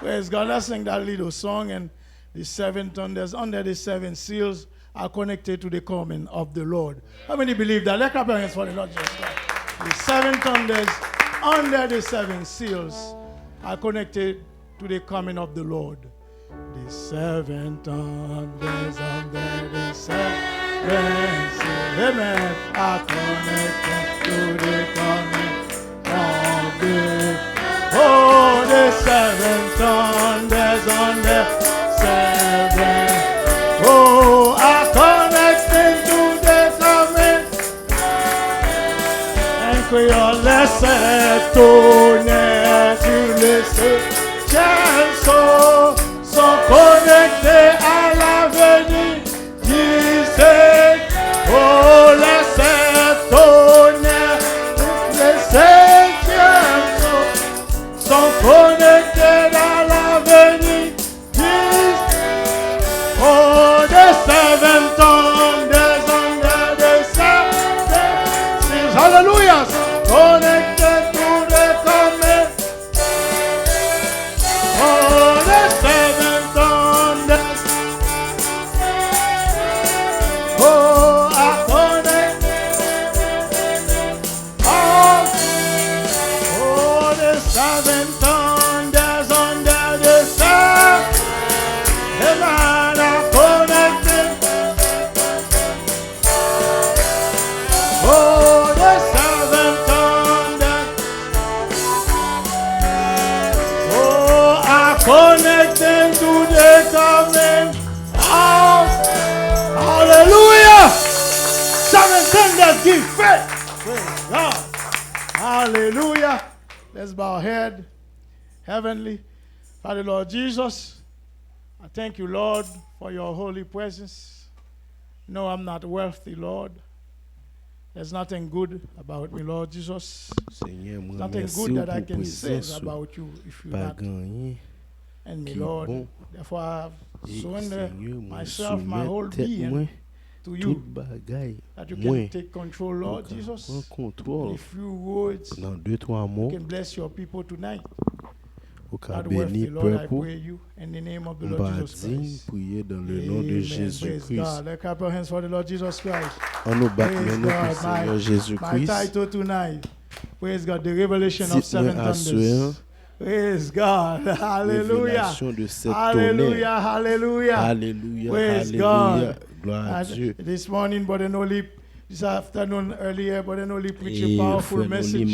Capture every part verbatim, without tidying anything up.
Praise God. Let's sing that little song. And the seven thunders under the seven seals are connected to the coming of the Lord. How many believe that? Let's clap our hands for the Lord Jesus Christ. The seven thunders under the seven seals are connected to the coming of the Lord. The seven thunders under the seven seals, amen, are connected to the coming of the, oh, the seven thunders under seven, oh, are connected to the coming. En créole, les sept tonnerres du le septième sceau sont connectés à la venue du Seigneur. Oh, les sept tonnerres du septième sceau sont connectés à la venue. Oh, the seven thunders under the seven seals. Hallelujah. Connected to the coming. Oh, the seven thunders. Oh, I connect. Oh, oh, the seven thunders under the sun. Heaven are connected. Oh, the seven thunders. Oh, are connected to the coming of. Hallelujah. Seven thunders give faith. Praise God. Hallelujah. Let's bow our head. Heavenly Father, Lord Jesus, I thank you, Lord, for your holy presence. No, I'm not wealthy, Lord. There's nothing good about me, Lord Jesus. Nothing good that I can say about you if you're not in me, Lord. Therefore, I surrender myself, my whole being to you, that you can take control, Lord Jesus. And if you would, you can bless your people tonight. Ou ka beni pèp ou. M pa di m priye dans le nom de Jésus-Christ. Let's clap our hands for the Lord Jesus Christ. Ann nou bat men nou pou Senyè Jezi Kris. My title tonight. Praise God. The revelation of seven thunders. Praise God. Hallelujah. Revelasyon de sèt tonè. Hallelujah. Hallelujah. Hallelujah. Praise God. Glwa a Dye. This morning, Brother Nolly, this afternoon, earlier, Brother Nolly preach a powerful message.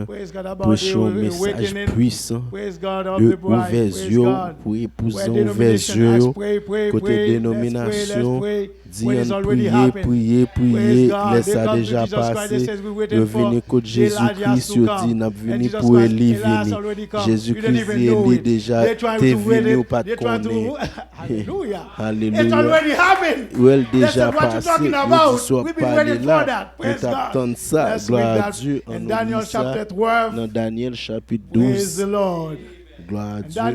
Praise God, about the awakening. Praise God, of the bride. Praise God. Where denomination has pray, pray, pray. Let's pray, let's pray. Di ann priye, priye, priye, lè sa deja pase, yo vini kot Jezi Kris, yo di n ap vini pou Eli vini. Jezi Kris di Eli deja te vini, ou pa t konnen. Hallelujah. It's already happened. Ou wè l deja pase. Yo di sa w ap pale la, yo t ap tann sa. Glwa a Dye. Ann nou li sa nan Danyèl chapit douz. Glwa a Dye. Nan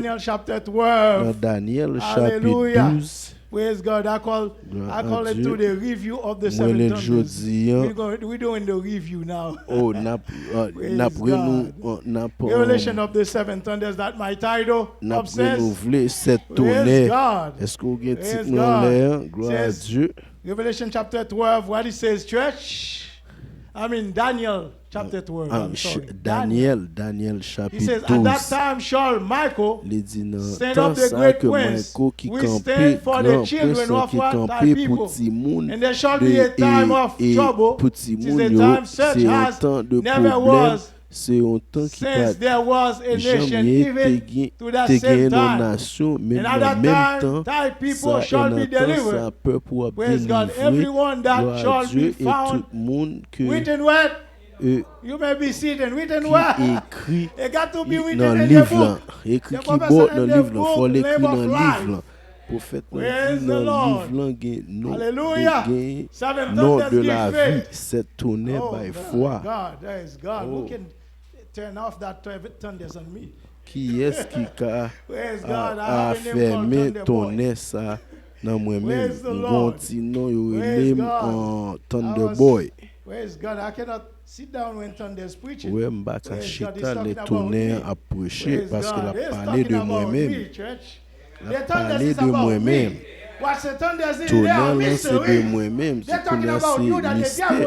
Danyèl chapit douz. Praise God. I call, I call it to the review of the seven thunders. Mwen rele l jodi a. We go, we doing the review now. Oh, n ap, uh, n ap renou-, uh, n ap, uh, Revelation of the seven thunders, that my title. N ap renouvle sèt tonè. Praise God. Èske w gen tit mwen anlè a? Glwa a Dye. Revelation chapter twelve, what it says, church? I mean, Daniel chapter twelve, I'm sorry. Daniel, Daniel chapit douz. He says, at that time shall Michael, stand up the great prince, which stand for the children of what? Thy people. And there shall be a time of trouble, it is a time such as never was since there was a nation, even to that same time. And at that time thy people shall be delivered. Praise God. Everyone that shall be found written where? You may be seated. Written where? It got to be written in the book. The prophet said, in the book, Lamb of Life. Pwofèt lan di nan liv lan gen non, gen non de lavi, sèt tonè bay fwa. Oh, God, that is God. Who can turn off that thunders on me? Kiyès ki ka, a, a fèmen tonè sa nan mwen menm? M gen yon ti non, yo rele m, uh, Thunderboy. Praise God. I cannot Ou wè, m pa ka chita lè tonè an ap preche, paske l ap pale de mwen menm. L ap pale de mwen menm. Tonè lan se de mwen menm. Se kounye a se mistè.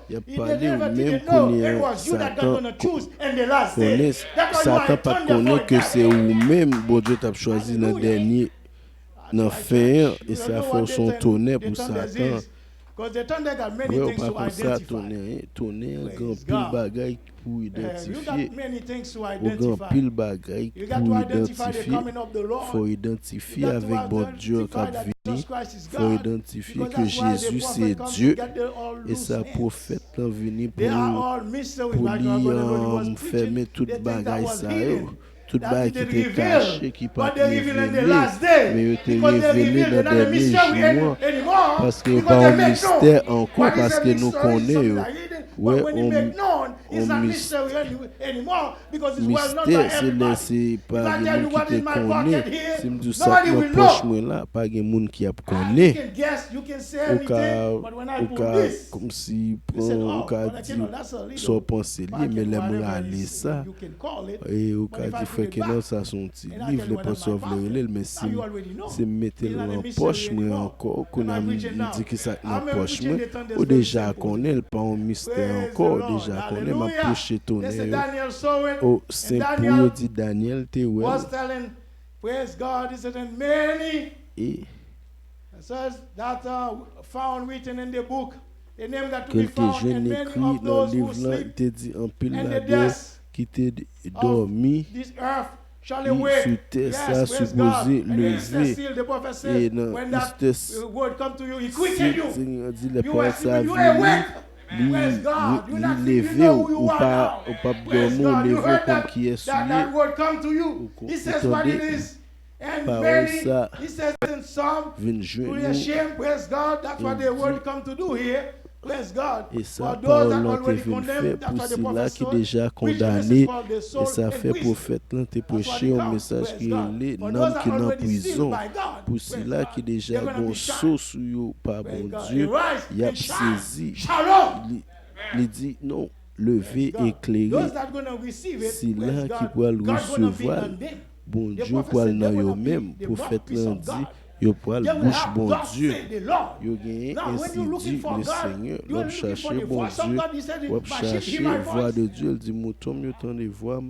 Y ap pale ou menm kounye a, Satan konnen, Satan pa t konnen ke se ou menm Bondye t ap chwazi nan dènye, nan fen an, e sa fè w se yon tonè pou Satan. Wè, ou pa konn sa tonè ye. Tonè an gen anpil bagay pou idantifye. Ou gen anpil bagay pou idantifye. Fò w idantifye avèk Bondye k ap vini. Fò w idantifye ke Jezi se Dye. E sa pwofèt lan vini pou, pou li, um, fèmen tout bagay sa yo. Tout bagay ki te kache, ki pa t revele, men yo te revele nan dènye jou an, paske yo pa yon mistè ankò, paske nou konnen yo. Wè, yon, yon mis-, mistè, se lè se pa gen moun ki te konnen. Si m di w sa k nan pòch mwen la, pa gen moun ki ap konnen. Ou ka, ou ka, kòmsi, pran, ou ka di sa w panse li ye, men lè m rale sa, e ou ka di, frè Kenòl, sa se yon ti liv, nenpòt sa w vle rele l, men si m, si m mete l nan pòch mwen ankò, kounye a m, m di ki sa k nan pòch mwen, ou deja konnen l, pa yon mistè ankò, ou deja konnen, m ap preche tonè yo. O, Sen Pou yo di Danyèl te wè l. E ke l te jwenn ekri nan liv lan, li te di anpil ladan yo ki te d-, dòmi, ki sou tè sa sipoze leve. E nan Istè Sil, Senyè di lè pawòl sa vini, li, li leve w, ou pa, ou p ap dòmi, w leve w konn kiyès ou ye. Ou ko-, ou tande? Pawòl sa vin jwenn nou. E sa pawòl lan te vin fè pou sila ki deja kondane. E sa fè pwofèt lan te preche yon mesaj ki rele nanm ki nan prizon. Pou sila ki deja gon so sou yo pa Bondye, y ap sezi. Li, li di, non, leve e klere. Sila ki pral resevwa l, Bondye pral nan yo menm. Pwofèt lan di, yo pral bouch Bondye. Yo genyen ensi di le Senyè. Lè w ap chache Bondye, w ap chache vwa de Dye. L di, mouton m yo tande vwa m.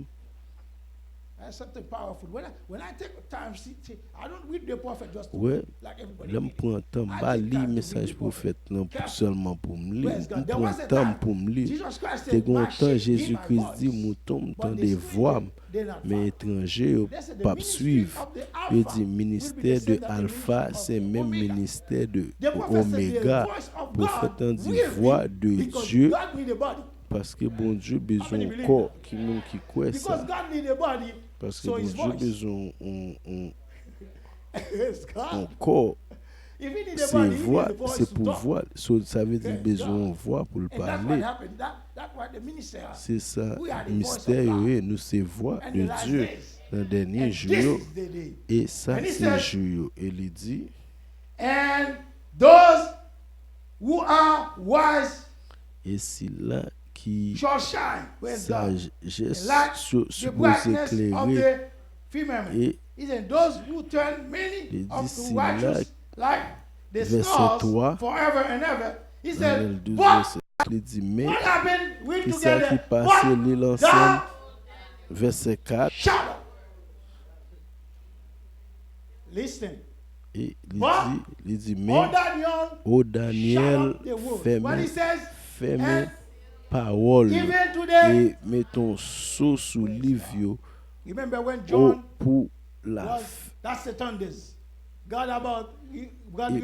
Wè, lè m pran tan, m pa li mesaj pwofèt lan sèlman pou m li. M pran tan m pou m li. Te gen yon tan Jezi Kris di, mouton m tande vwa m, men etranje yo p ap swiv. Yo di, ministè de Alfa se menm ministè de Omega. Pwofèt lan di, vwa de Dye. Paske Bondye bezwen yon kò. Ki moun ki kwè sa? Paske Bondye bezwen yon, yon, yon kò. Se vwa, se pou vwa. So, sa vle di l bezwen yon vwa pou l pale. Se sa mistè yo ye. Nou se vwa de Dye nan dènye jou yo. E sa se jou yo. E li di, e sila ki sajès yo sipoze klere. E li di sila, vèsè twa, Danyèl douz, vèsè, li di, men kisa ki pase li ansanm, vèsè kat. E li di, li di, men, o Danyèl, fèmen, fèmen pawòl yo, e met yon so sou liv yo, o, pou la, e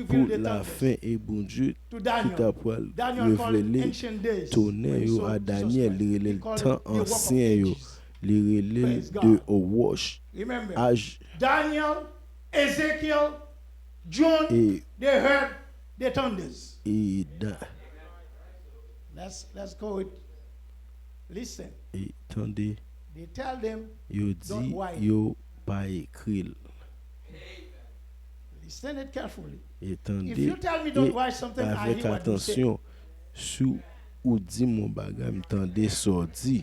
pou lafen, e Bondye ki ta pral revele tonè yo a Danyèl, li rele l tan ansyen yo. Li rele l de wòch, aj. Daniel, Ezekiel, John, e, they heard the thunders. E da- Let's, let's go with, listen. E tande, they tell them, yo di, don't write, yo pa ekri l. Listen it carefully. E tande, if you tell me don't write something, I hear what you say. Atansyon, si w ou di m yon bagay, m tande sa w di.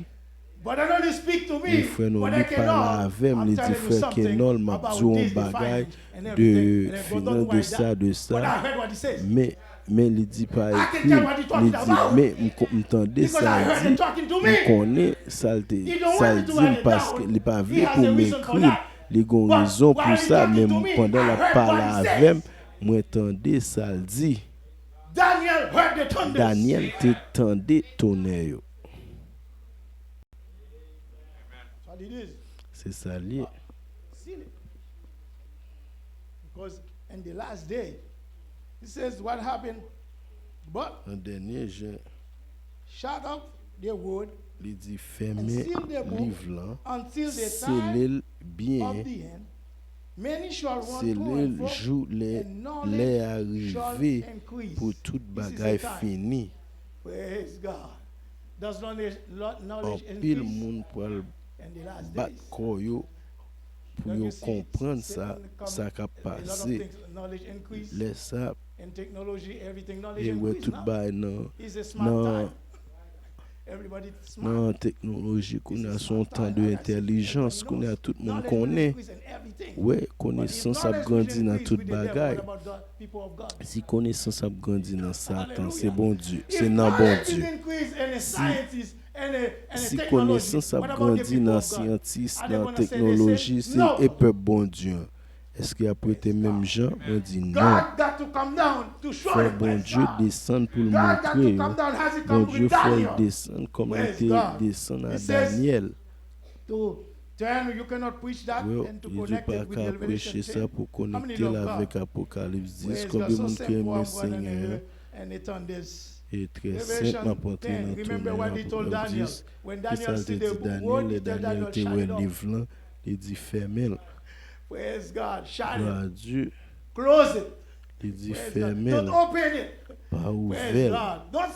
E frè Noli pale avè m, li di, "Frè Kenòl, m ap di w yon bagay de finans, de sa, de sa." Men, men li di pa ekri, li di, men m ko-, m tande sa l di, m konnen sa l te, sa l di m, paske li pa vle pou m ekri l. Li gon rezon pou sa, men m, pandan l ap pale avè m, mwen tande sa l di. Daniel te tande tonè yo. Se sa l ye. Because in the last day, he says what happened, but nan dènye jan, shut up the wood, li di, fèmen liv lan, sele l byen, sele l jou lè, lè a rive pou tout bagay fini. Anpil moun pral bat kò yo pou yo konprann sa, sa k ap pase. Lè sa, e wè tout bagay nan, nan, nan teknoloji, kounye a se yon tan de entèlijans, kounye a tout moun konnen. Wè, konesans ap grandi nan tout bagay. Si konesans ap grandi nan Satan, se Bondye, se nan Bondye. Si, si konesans ap grandi nan syantis, nan teknoloji, se e pèp Bondye an. Èske y ap rete menm jan? Mwen di non. Fò Bondye desann pou l montre yo. Bondye fò l desann kòm li te desann a Danyèl. Yo, yo di w pa ka preche sa pou konekte l avèk Apokalips dis. Konbyen moun ki renmen Senyè a? E trè senp, m ap antre nan tonè Apokalips dis. Kisa l te di Danyèl? Lè Danyèl te wè liv lan, li di, fèmen l. Glwa a Dye. Li di, fèmen l. Pa ouvè l. Pa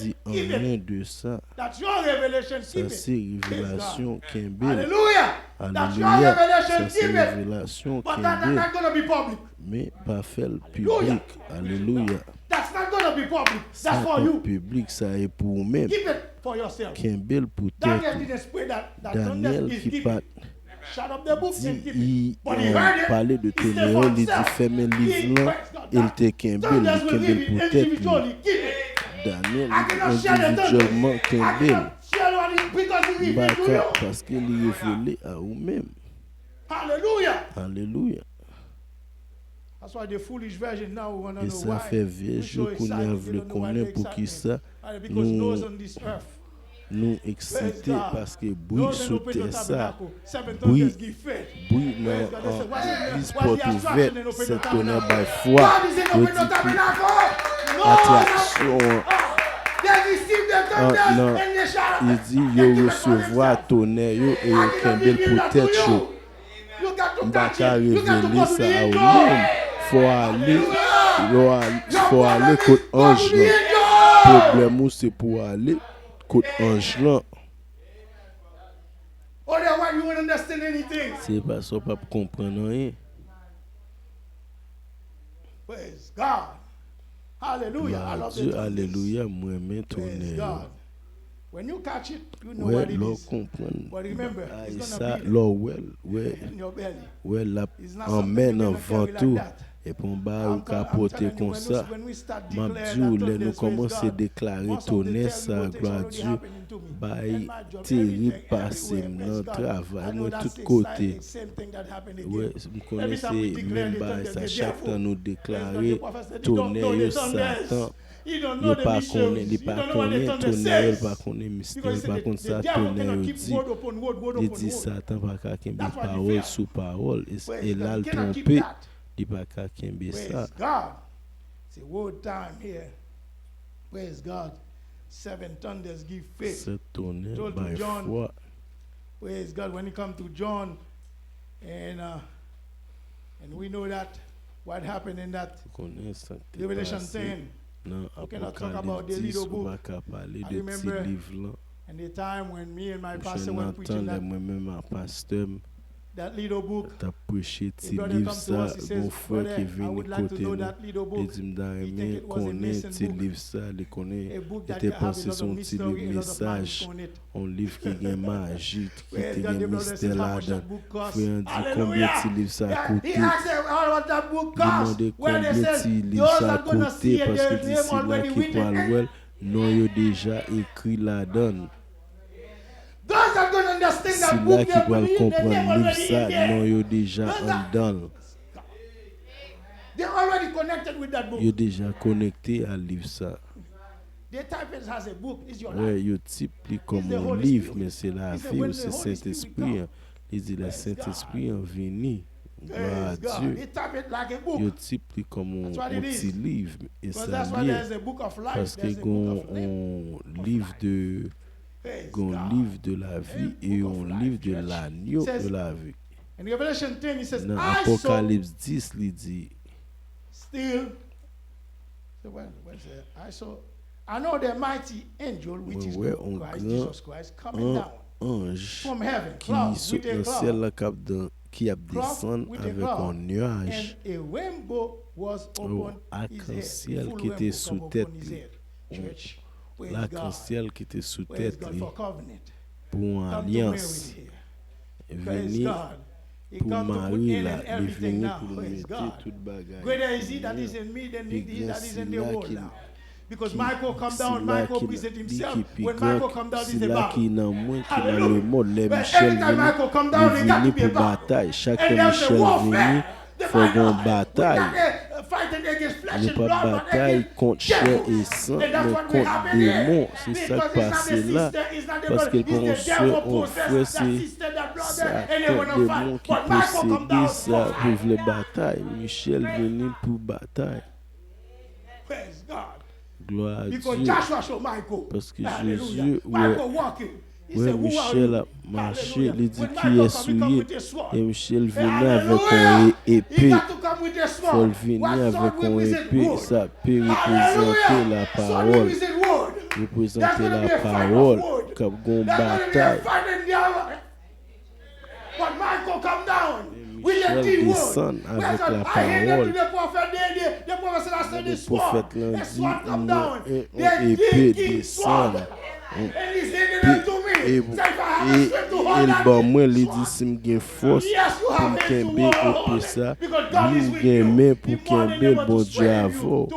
di anyen de sa. Sa se revelasyon, kenbe l. Alelouya. Sa se revelasyon, kenbe l. Men pa fè l piblik. Alelouya. Sa pa piblik, sa e pou ou menm. Kenbe l pou tèt ou. Danyèl ki pa t di, i, um, pale de tonè yo, li di fèmen liv lan, e l te kenbe l, li kenbe l pou tèt li. Danyèl, li di endividyèlman kenbe l. M pa ka, paske li revele a ou menm. Alelouya. E sa fè vyèj yo kounye a vle konnen poukisa nou, nou eksite, paske bri sou tè sa, bri, bri nan, an, legliz pòt ouvèt, sèt tonè bay fwa, yo di ki atraksyon an, an, nan, li di yo resevwa tonè yo e yo kenbe l pou tèt yo. M pa ka revele sa a ou menm. Fò w ale, fò w ale, fò w ale kot anj lan. Pwoblèm ou se pou w ale kot anj lan. Se pa sa w p ap konprann anyen. Glwa a Dye, alelouya, m renmen tonè yo. Wè, lè w konprann bagay sa, lè w wè l, wè, wè l ap anmè nan vant ou, epi yon bagay ou ka pote konsa. M ap di w, lè nou kòmanse deklare tonè sa, glwa a Dye, bagay terib pase m nan travay mwen, tout kote. Wè, m konnen se menm bagay sa, chak tan nou deklare tonè yo, Satan, yo pa konnen, li pa konnen tonè yo, li pa konnen mistè, li pa konn sa tonè yo di. Li di Satan pa ka kenbe pawòl sou pawòl, e, e l al twonpe, li pa ka kenbe sa. Praise God. It's a word time here. Praise God. Seven thunders give faith. Sèt tonè bay fwa. Praise God. When it come to John, and, uh, and we know that what happened in that Revelation ten, we cannot talk about the little book. I remember in the time when me and my pastor were preaching that, t ap preche ti liv sa, gon frè ki vini kote nou. Li di, "M ta renmen konnen ti liv sa." Li konnen, li te panse se yon ti liv mesaj, yon liv ki gen maji, ki te gen mistè ladan l. Frè an di, "Konbyen ti liv sa koute?" Li mande, "Konbyen ti liv sa koute?" Paske di, "Sila ki pral wè l, non yo deja ekri ladan l." Sila ki pral konprann liv sa, non yo deja anndan l. Yo deja konekte a liv sa. Wè, yo tip li kòm yon liv, men se lavi w, se Sentespri an. Li di, "Lè Sentespri an vini, glwa a Dye." Yo tip li kòm yon, yon ti liv, e sa l ye. Paske gon yon liv de, gon liv de lavi e yon liv de lanyo de lavi. Nan Apokalips dis, li di, Still, so when, when say, I saw, I know the mighty angel, which is Christ Jesus Christ, coming down from heaven, ki sot nan syèl la, k ap de-, ki ap desann avèk yon nyaj. And a rainbow was upon his head, a full rainbow come upon his head. Church, praise God. Lakansyèl ki te sou tèt li pou yon alyans. Vini pou mari la, li vini pou l mete tout bagay pou li. Pi gran sila ki, ki, sila ki li ki pi gran, sila ki nan mwen, ki nan lemonn. Lè Michèl vini, li vini pou batay. Chak lè Michèl vini, fò gen yon batay. Nou p ap batay kont chè e san, men kont demon. Se sa k pase la. Paske l pa yon sè, yon frè, se Satan, demon ki posede sa pou vle batay. Michèl vini pou batay. Glwa a Dye. Paske Jezi wè, wè Michèl ap mache, li di, "Kiyès ou ye?" E Michèl vini avèk yon e-, epe. Fò l vini avèk yon epe. Sa epe reprezante lapawòl. Reprezante lapawòl. K ap gen yon batay. Men Michèl desann avèk lapawòl. Pwofèt lan di, "Non, e, yon epe desann." Pi, e, e, e l ban mwen, li di, "Si m gen fòs pou m kenbe epe sa, wi, ou gen men pou kenbe l, Bondye avè w."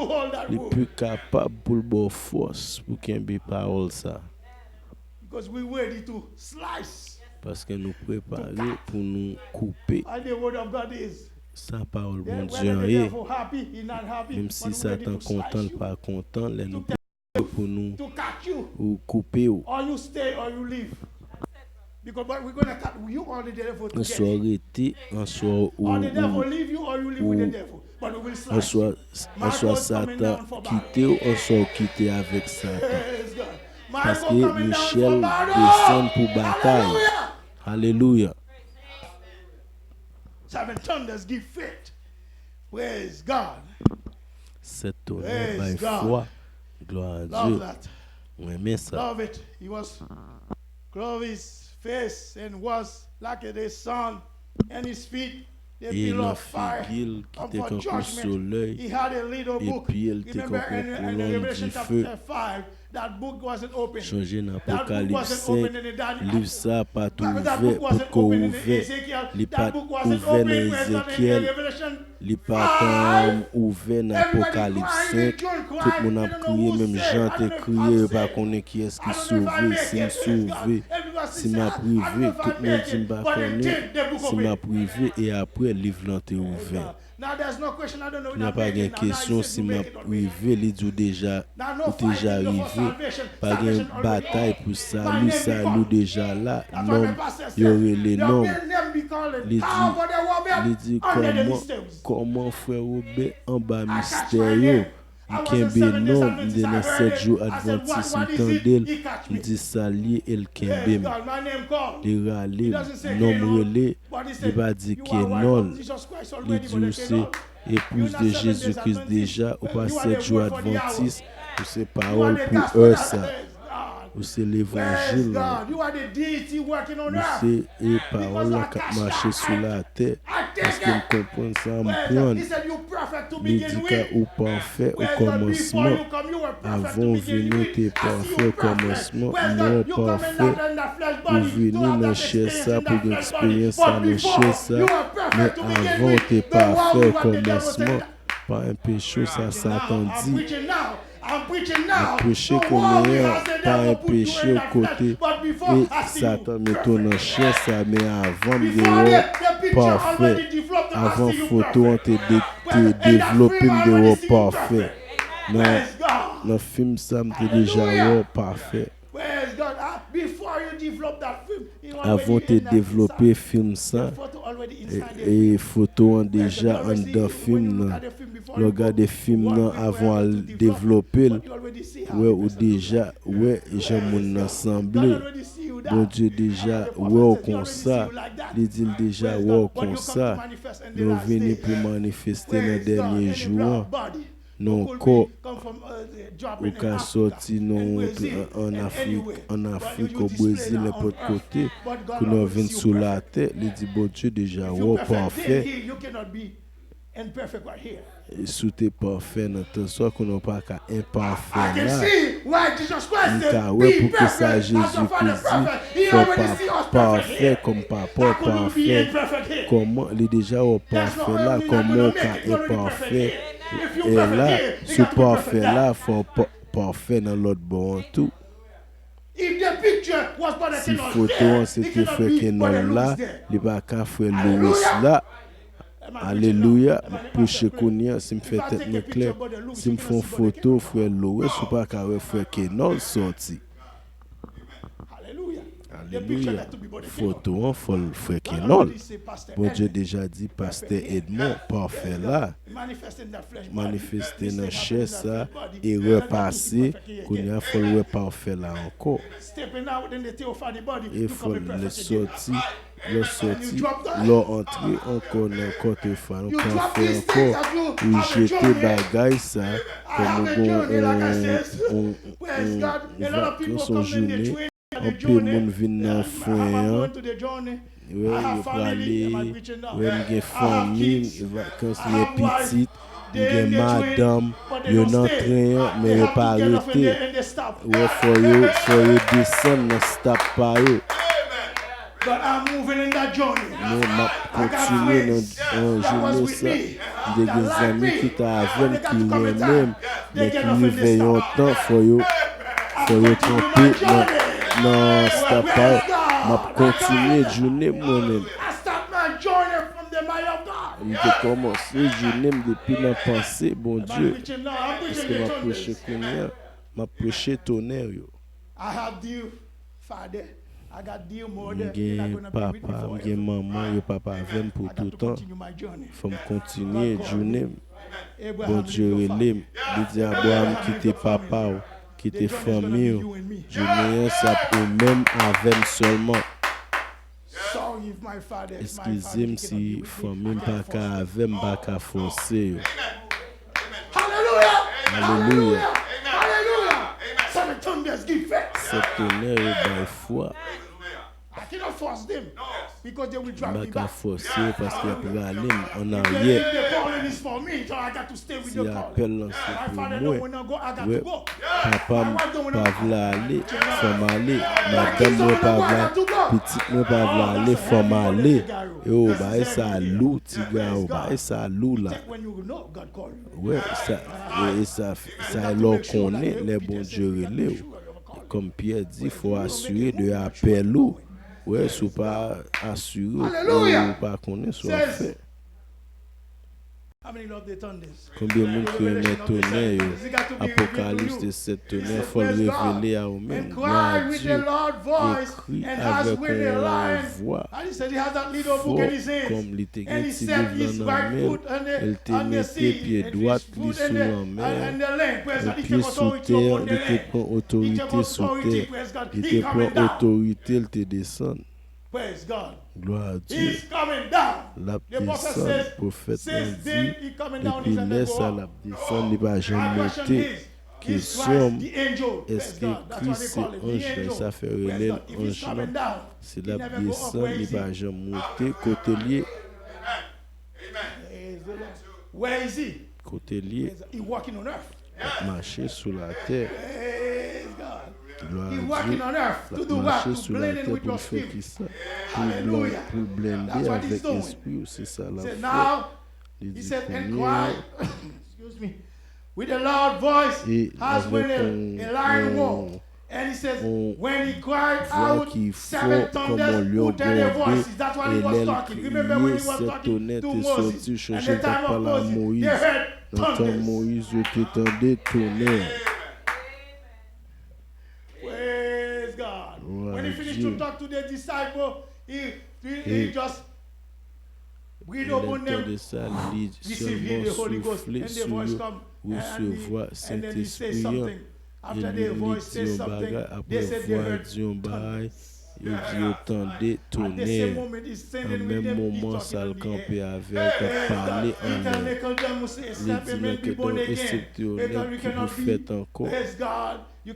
Li pi kapab pou l ba w fòs pou kenbe pawòl sa. Paske nou prepare pou nou koupe. Sa pawòl Bondye an ye. Menm si Satan kontan, l pa kontan, lè nou prepare pou nou, ou koupe w. Answa w rete, answa w, ou, ou, answa, answa Satan kite w, answa w kite avèk Satan. Paske Michèl desann pou batay. Alelouya. Seven thunders give faith. Praise God. Sèt tonè bay fwa. Glwa a Dye. Mwen renmen sa. Love it. He was, glorious face and was like the sun, and his feet e nan figi l ki te tankou solèy, e pye l te tankou kolonn dife. Chonje nan Apokalips senk, liv sa a pa t ouvè, potko ouvè, li pa t ouvè nan Ezekyèl, li pa t ouvè nan Apokalips senk. Tout moun ap kriye, menm Jan te kriye, yo pa konnen kiyès ki sove, si m sove, si m ap rive. Tout moun di m pa konnen si m ap rive, e apre liv lan te ouvè. Kounye a pa gen kesyon si m ap rive, li di w deja, ou deja rive. Pa gen batay pou sali, sali w deja la. Nonm, yo rele nonm. Li di, li di, kòman, kòman frè Wobè anba mistè yo? M kenbe nonm, m te nan sèt jou advantis, m tande l, m di sa l ye e l kenbe m. Li rale m, nonm rele, li pa di ke non l. Li di w se epouz de Jezi Kris deja, ou pa sèt jou advantis, ou se pawòl pou è sa. Ou se levanjil lan. Ou se e pawòl la k ap mache sou latè. Èske m konprann sa m pran? Li di ka ou pafè o kòmansman. Avan w vini, ou te pafè o kòmansman. Mwen pafè. Ou vini nan chè sa pou gen eksperyans sa nan chè sa. Men avan, ou te pafè o kòmansman. Pa enpeche w, sa Satan di. M ap preche kounye a, pa enpeche w kote e Satan mete w nan chè sa, men avan m te wè w pafè. Avan foto an te de-, te devlope, m te wè w pafè. Nan, nan fim sa, m te deja wè w pafè. Avan w te devlope fim sa, e, e foto an deja anndan fim nan. Lè w gade fim nan avan w al devlope l, wè ou deja wè jan moun nan sanble. Bondye deja wè w konsa. Li di l deja wè w konsa. Men w vini pou manifeste nan dènye jou an. Nan yon kò, ou ka sòti nan yon, an Afrik, an Afrik, o Brezil, nenpòt kote, kounye a w vin sou latè, li di Bondye deja wè w pafè. E si w te pafè nan tan sa, kounye a w pa ka enpafè la. M ka wè poukisa Jezi Kris di, fò w pa pafè kòm Papa w pafè. Kòman li deja wè w pafè la, kòman w ka enpafè? E la, si w pafè la, fò w pa-, pafè nan lòt bò an tou. Si foto an se te frè Kenòl la, li pa ka frè Louis la. Alelouya, m ap preche kounye a, si m fè tèt mwen klè, si m fè yon foto frè Louis, ou pa ka wè frè Kenòl sòti. Alelouya. Foto an fò l frè Kenòl. Bondye deja di pastè Edmond pafè la. Manifeste nan chè sa, erè pase, kounye a fò l wè pafè la ankò. E fò l sòti, lè w sòti, lè w antre ankò nan kò teofani, ou pafè ankò, ou jete bagay sa, kòm ou gon yon, yon, yon, yon vakans, yon jounen, anpil moun vin nan fren an. Wè, yo prale, wè, m gen fanmi, vakans, m gen pitit, m gen madanm, yo nan tren an, men yo pa rete. Wè, fò yo, fò yo desann nan stop pa yo. Men m ap kontinye nan, nan jounen sa. M te gen zanmi ki t avè m, ki renmen m, men ki rive yon tan, fò yo, fò yo kanpe nan, nan stop pa yo. M ap kontinye jounen m mwen menm. M te kòmanse jounen m depi nan panse Bondye. Paske m ap preche kounye a, m ap preche tonè yo. M gen papa, m gen manman, yo p ap avè m pou toutan. Fò m kontinye jounen m. Bondye rele m. Li di, Abraram, kite papa w, kite fanmi w. Jounen an, se ap ou menm avè m sèlman. Eskize m si fanmi m pa ka avè m, m pa ka fòse yo. Alelouya! Alelouya! Sèt tonè yo bay fwa. M pa ka fòse yo paske y ap rale m ann aryè. Si apèl lan se pou mwen, wè, papa m pa vle ale, fò m ale. Madanm mwen pa vle, pitit mwen pa vle ale, fò m ale. Yo, bagay sa lou, ti gars, bagay sa lou la. Wè, sa, e, e sa, sa lè w konnen lè Bondye rele w. Kòm Pyè di, fò w asire de apèl ou. Wè, si w pa asire, ou pa konnen sa w ap fè. Konbyen moun ki renmen tonè yo? Apocalypse de sèt tonè, fò l revele a ou menm. Glwa a Dye. Ekri avèk yon vwa fò, kòm li te gen ti liv lan nan men l, e l te mete pye dwat li sou lanmè a, e pye sou tè a, li te pran otorite sou tè. Li te pran otorite, l te desann. Glwa a Dye. L ap desann, pwofèt lan di, depi lè sa l ap desann, li pa janm monte. Kesyon m, èske Kris se anj lan? Sa fè yo rele l anj lan. Si l ap desann, li pa janm monte. Kote l ye? Kote l ye? L ap mache sou latè. Glwa a Dye. L ap mache sou latè pou l fè kisa? Pou l blan-, pou l blende avèk espri w. Se sa l ap fè. Li di, kounye a, e avèk yon, yon, yon vwa ki fò kòm yon lyon gwonde, e lè l kriye, sèt tonè te soti. Chonje l t ap pale a Moyiz. Nan tan Moyiz, yo te tande tonè. Glwa a Dye. E lè l tande sa, li sèlman soufle sou yo, resevwa Sentespri an, e li, li di yon bagay, apre vwa a di yon bagay, li di yo tande tonè. Nan menm moman sa, l kanpe avè yo, t ap pale anlè. Li di, Nikodèm, eksepte yon nèg ki pou fèt ankò, ou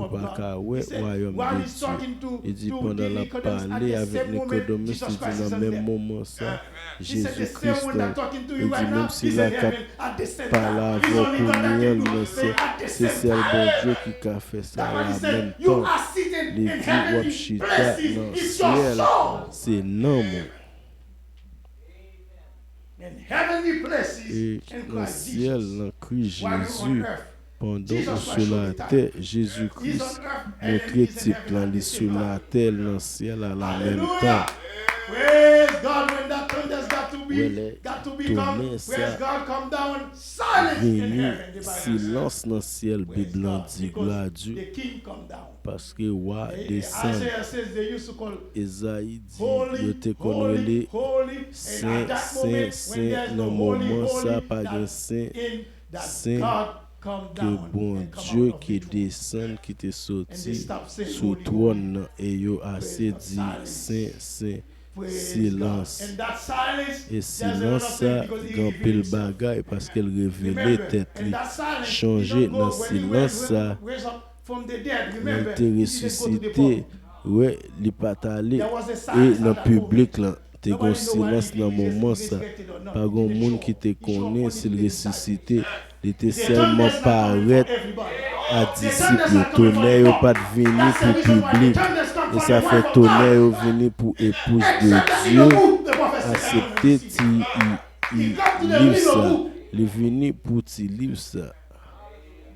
pa ka wè wayòm de Dye. Li di, pandan l ap pale avèk Nikodèm, li di, nan menm moman sa, Jezi Kris la, li di, menm si l la k ap pale avè w kounye a, li nan syèl, se sèl Bondye ki ka fè sa la menm tan. Li di, w ap chita nan syèl, se nanm ou. E nan syèl, nan Kris Jezi, pandan ou sou latè, Jezi Kris montre tip lan, li sou latè, l nan syèl la, la menm tan. Wè lè tonè sa vini, silans nan syèl, Bib lan di, glwa a Dye. Paske wa desann. Ezayi di, yo te konn rele, sen, sen, sen, nan moman sa, pa gen sen, sen ke Bondye ki desann, ki te soti sou twòn nan, e yo ase di, sen, sen, silans. E silans sa gen anpil bagay, paske l revele tèt li. Chonje, nan silans sa, lè l te resisite, wè, li pa t ale, e nan piblik lan, te gen silans nan moman sa. Pa gen moun ki te konnen si l resisite. Li te sèlman parèt a disip yo. Tonè yo pa t vini pou piblik. E sa fè tonè yo vini pou epouz de Dye aksepte ti, i, i, liv sa. Li vini pou ti liv sa.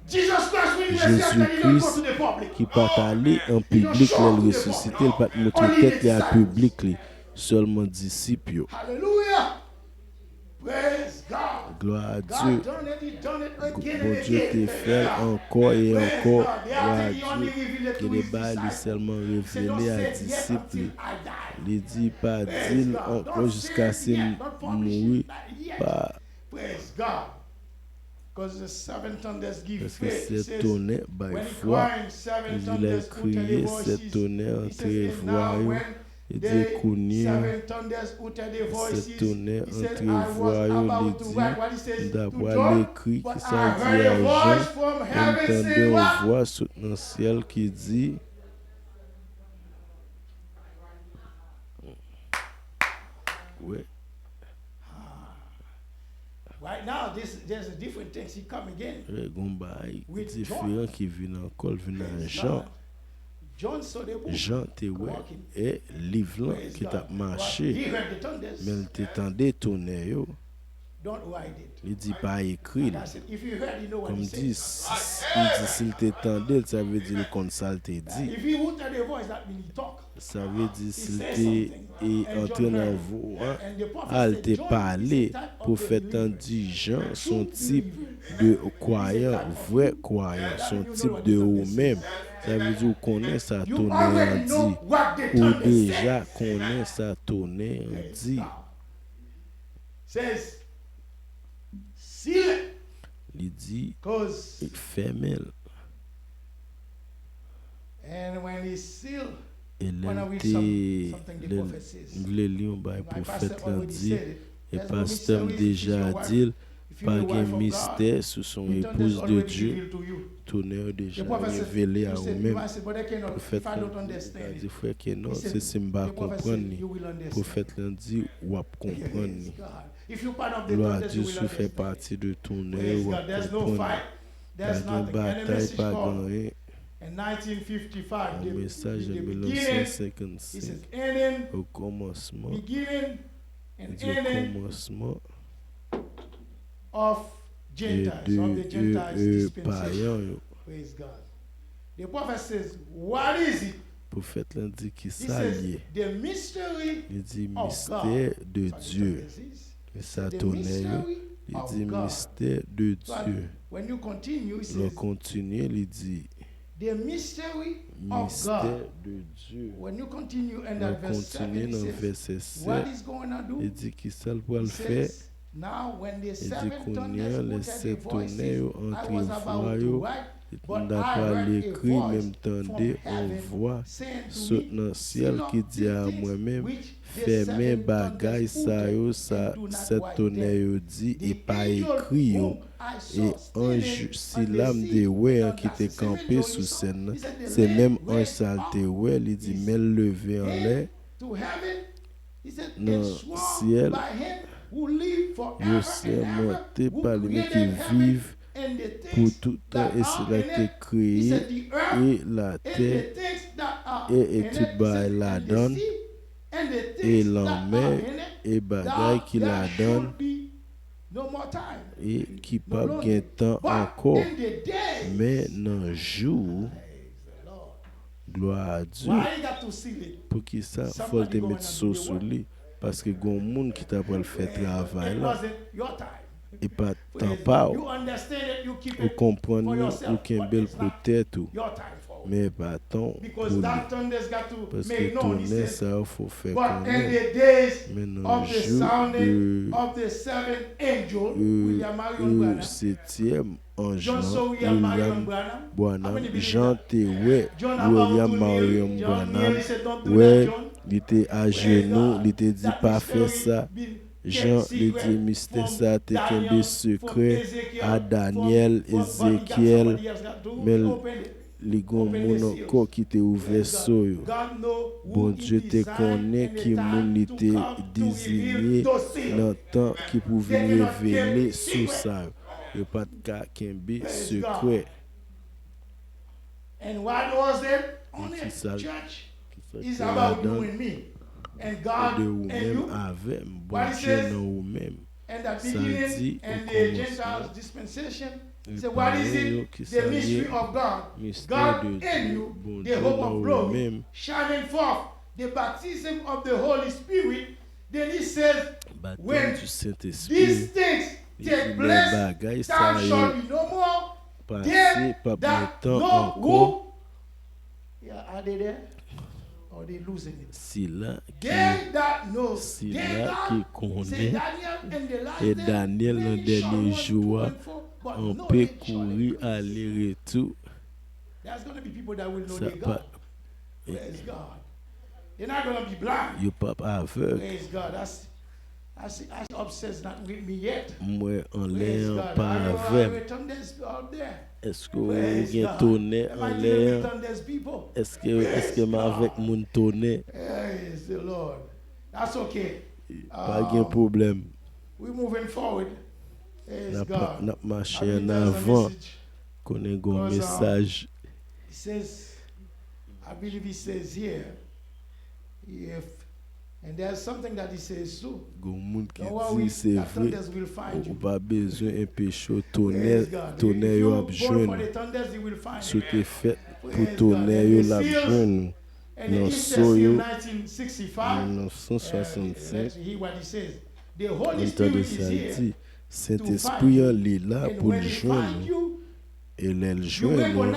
Jezi Kris, ki pa t ale an piblik lè l resisite, l pa t montre tèt li a piblik li, sèlman disip yo. Glwa a Dye. Bondye te fè l ankò e ankò. Glwa a Dye. Gen de bagay li sèlman revele a disip li. Li di, pa di l ankò jiskaske m mouri. Pa Paske sèt tonè bay fwa. Li di, lè l kriye, sèt tonè antre vwa yo. Li di, kounye a, sèt tonè antre vwa yo. Li di, m ta pral ekri ki sa l di a Jan, e m tande yon vwa sot nan syèl ki di, wè. Right now, this, there's a different thing. She come again. Gen yon bagay diferan ki vin ankò, l vin a Jan. Jan te wè, e, liv lan ki t ap mache, men l te tande tonè yo. Li di, pa ekri l. Kòm di, s-, s-, li di, si l te tande l, sa vle di l konn sa l te di. Sa vle di, si l te, e, antre nan vwa a, l te pale, pwofèt lan di, Jan se yon tip de kwayan, vrè kwayan, se yon tip de ou menm. Sa vle di, ou konnen sa tonè an di. Ou deja konnen sa tonè an di. Li di, fèmen l. E lè l te, lè l, m vle li yon bagay pwofèt lan di, e pastè m deja di l, Pa gen mistè si w se yon epouz de Dye. Tonè yo deja revele a ou menm. Pwofèt lan di, ou ka di, frè, ke non, se si m pa konprann li. Pwofèt lan di, w ap konprann li. Glwa a Dye, si w fè pati de tonè yo, w ap konprann li. Pa gen batay, pa gen anyen. Yon mesaj an mil nèf san senkannsenk, okòmansman, li di okòmansman de, de, e, payan yo. Pwofèt lan di kisa l ye. Li di mistè de Dye. E sa tonè yo, li di mistè de Dye. Lè w kontinye, li di mistè de Dye. Lè w kontinye nan vèsè sèt, li di kisa l pral fè. Li di kounye a, lè sèt tonè yo antre vwa yo, m ta pral ekri, men m tande yon vwa sot nan syèl ki di a mwen menm, fèmen bagay sa yo, sa sèt tonè yo di, e pa ekri yo. E anj sila m te wè an ki te kanpe sou sèn nan, se menm anj sa l te wè, li di, men l leve anlè nan syèl, yo sèmante pa li menm ki viv pou tout tan, e sila ki te kreye e latè e, e tout bagay ladan l, e lanmè e bagay ki ladan l, e ki p ap gen tan ankò. Men nan jou, glwa a Dye, poukisa fò l te met so sou li? Paske gen yon moun ki ta pral fè travay la. E pa tan pa w. Ou konprann li, ou kenbe l pou tèt ou. Men e pa tan w pou li. Paske tonè sa yo fò fè konnen. Men nan jou de, e, e, setyèm anj lan, William Branham, jan te wè William Marion Branham, wè, li te ajenou, li te di, pa fè sa. Jan li di, mistè sa te kenbe sekrè a Danyèl, Ezekyèl, men li gen yon moun ankò ki te ouvè so yo. Bondye te konnen ki moun li te deziye nan tan ki pou vin revele sou sa yo. Yo pa t ka kenbe sekrè. E kisa, kisa ki ladan l? De ou menm avè m, Bondye nan ou menm. Sa l di, okòmansman, e payan yo, kisa l ye? Mistè de Dye, Bondye nan ou menm. Batèm di Sentespri. Li di, lè bagay sa yo pase, p ap gen tan ankò. Sila ki, sila ki konnen, e Danyèl nan dènye jou a, an pe kouri ale retou. Sa pa, yo p ap avèg. M wè anlè an pa avè m. Èske w gen tonè anlè an? Èske, èske m avèk moun tonè? Pa gen pwoblèm. N ap, n ap mache ann avan. Konnen gen yon mesaj. Gen yon moun ki di, se vre, ou pa bezwen enpeche w, tonè, tonè yo ap jwenn ou. Si w te fèt pou tonè yo, l ap jwenn ou. Nan So yo, mil nèf san swasannsenk, ann tande sa l di, Sentespri an, li la pou l jwenn ou. E lè l jwenn ou,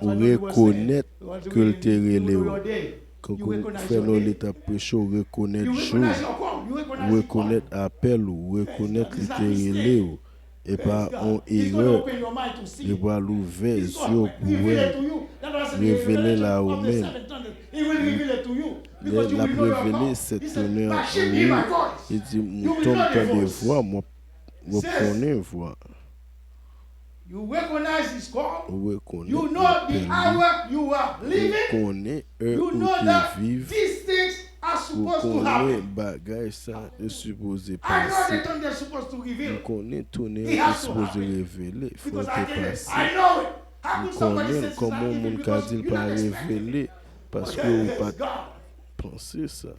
ou rekonèt ke l te rele w. Kankou frè Noli t ap preche, ou rekonèt jou, ou rekonèt apèl ou, ou rekonèt li te rele w. E pa yon erè, li pral ouvè zye w pou w wè l, revele l a ou menm. Lè l ap revele sèt tonè an, ou, li di, mouton, m tande vwa m, w ap w ap konnen vwa. You recognize his call. Ou rekonnen You know the apèl li. hour you are Ou living. konnen è You ou know te that viv. These things are Ou supposed to konnen happen. Bagay sa yo sipoze I know the pase. thunder is supposed to Ou reveal. Konnen tonè It yo has to sipoze happen. Revele. Fò Because te I can, pase. I know it. How Ou could somebody Konnen say this is kòman not yon moun even ka because di l you're pa not expecting revele it? paske ou pa It's God. Panse sa.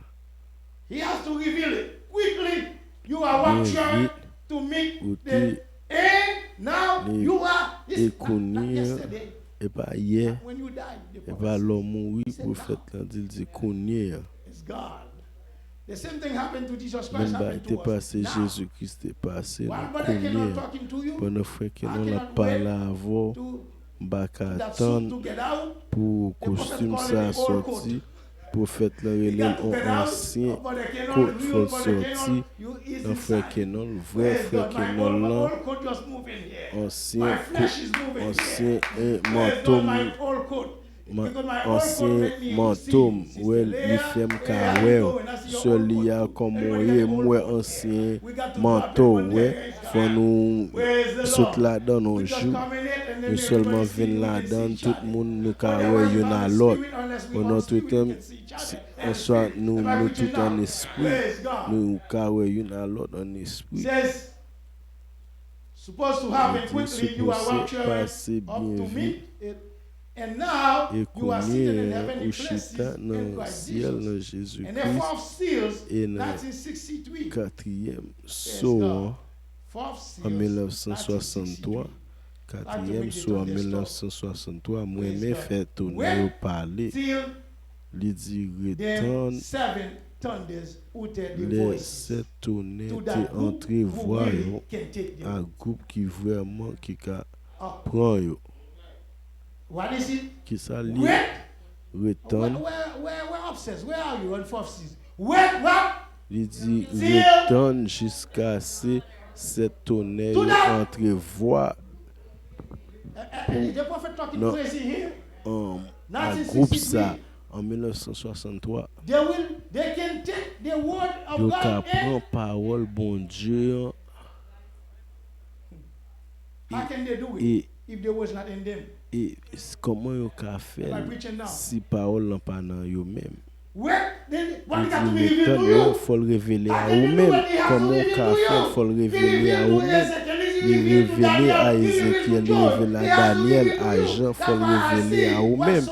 He has to reveal it quickly. You are Byen raptured vit. To meet Ou the te end. Now li- you are. E It's not, not kounye a, yesterday. E pa yè, When you died, the e pa prophet lè w said, mouri, he said, pwofèt "Now la di l di kounye a. It's God. The same thing happened to Jesus Christ. Menm bagay Happened te to us pase now. Jezi Kris te pase While nou Brother Kenon kounye a. Talking to you, Pandan frè I Kenon l ap cannot pale wait avè w, to, m pa ka to that tann suit to get out. Pou The prophet kostim call sa it the old coat. Sòti, pwofèt lan He rele l got to on get out. Ansyen Brother Kenon, Kot. the Fò real l Brother sòti Kenon, you is nan frè inside. Kenon l, vrè Praise frè God. My Kenon old, lan. Old coat just moving here. Ansyen My Kot. flesh is moving Ansyen here. eh, Praise Manto God, m my old coat. Ma- Because my old coat Ansyen make me Manto see m, Sister wè, li Leah, fè m ka where are wè you w. going? I see your Sè old Li coat. a kòman w Everybody ye, got m old wè coat. ansyen We got to Manto drop w, it one wè. day. Fò nou Praise the sot Lord. ladan l yon We just jou. come in it and then Nou everybody sèlman see vin you, ladan they l, see tout each other. moun nou ka But wè everybody youn found a the lòt. spirit, unless we Pandan found tout spirit, tan, we can see each other. answa nou, nou tout an espri, Praise God. Nou ka wè youn a lòt an espri. Says, supposed to happen quickly, you are raptured up to meet it. And now you are seated in heavenly places in Christ Jesus. And the fourth seals, nineteen sixty-three. Praise God. Fourth seals, nineteen sixty-three. Katriyèm so an mil nèf san swasanntwa. Katriyèm so an mil nèf san swasanntwa. Mwen renmen fè tonè yo pale. Li di, retann lè sèt tonè te antre vwa yo a gwoup ki vrèman ki ka pran yo. Kisa li ye? Retann. Li di, retann jiskaske sèt tonè yo antre vwa pou nan a gwoup sa an mil nèf san swasanntwa. Yo ka pran pawòl Bondye an. E, e, e kòman yo ka fè l si pawòl lan pa nan yo menm? Li di, retann lè fò l revele a ou menm. Kòman w ka fè l? Fò l revele a ou menm. Li revele a Ezekyèl, li revele a Danyèl, a Jan, fò l revele a ou menm.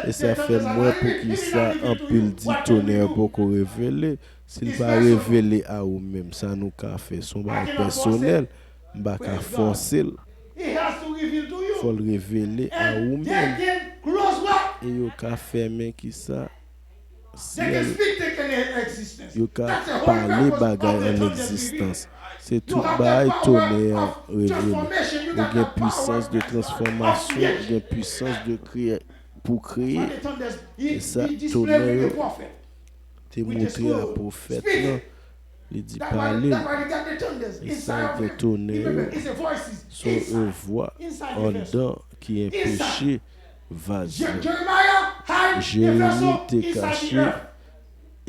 E sa fè m wè poukisa anpil di tonè poko revele. Si l pa revele a ou menm, sa nou ka fè? Se yon bagay pèsonèl. M pa ka fòse l. Fò l revele a ou menm. E yo ka fèmen kisa? Syèl. Yo ka pale bagay an egzistans. Se tout bagay tonè an revele. Ou gen pwisans de transfòmasyon, ou gen pwisans de kreye, pou kreye. E sa tonè yo te montre a pwofèt lan. Li di, pale. E sa gen tonè yo. Se yon vwa anndan ki anpeche vaz lan. Jeremi te kache e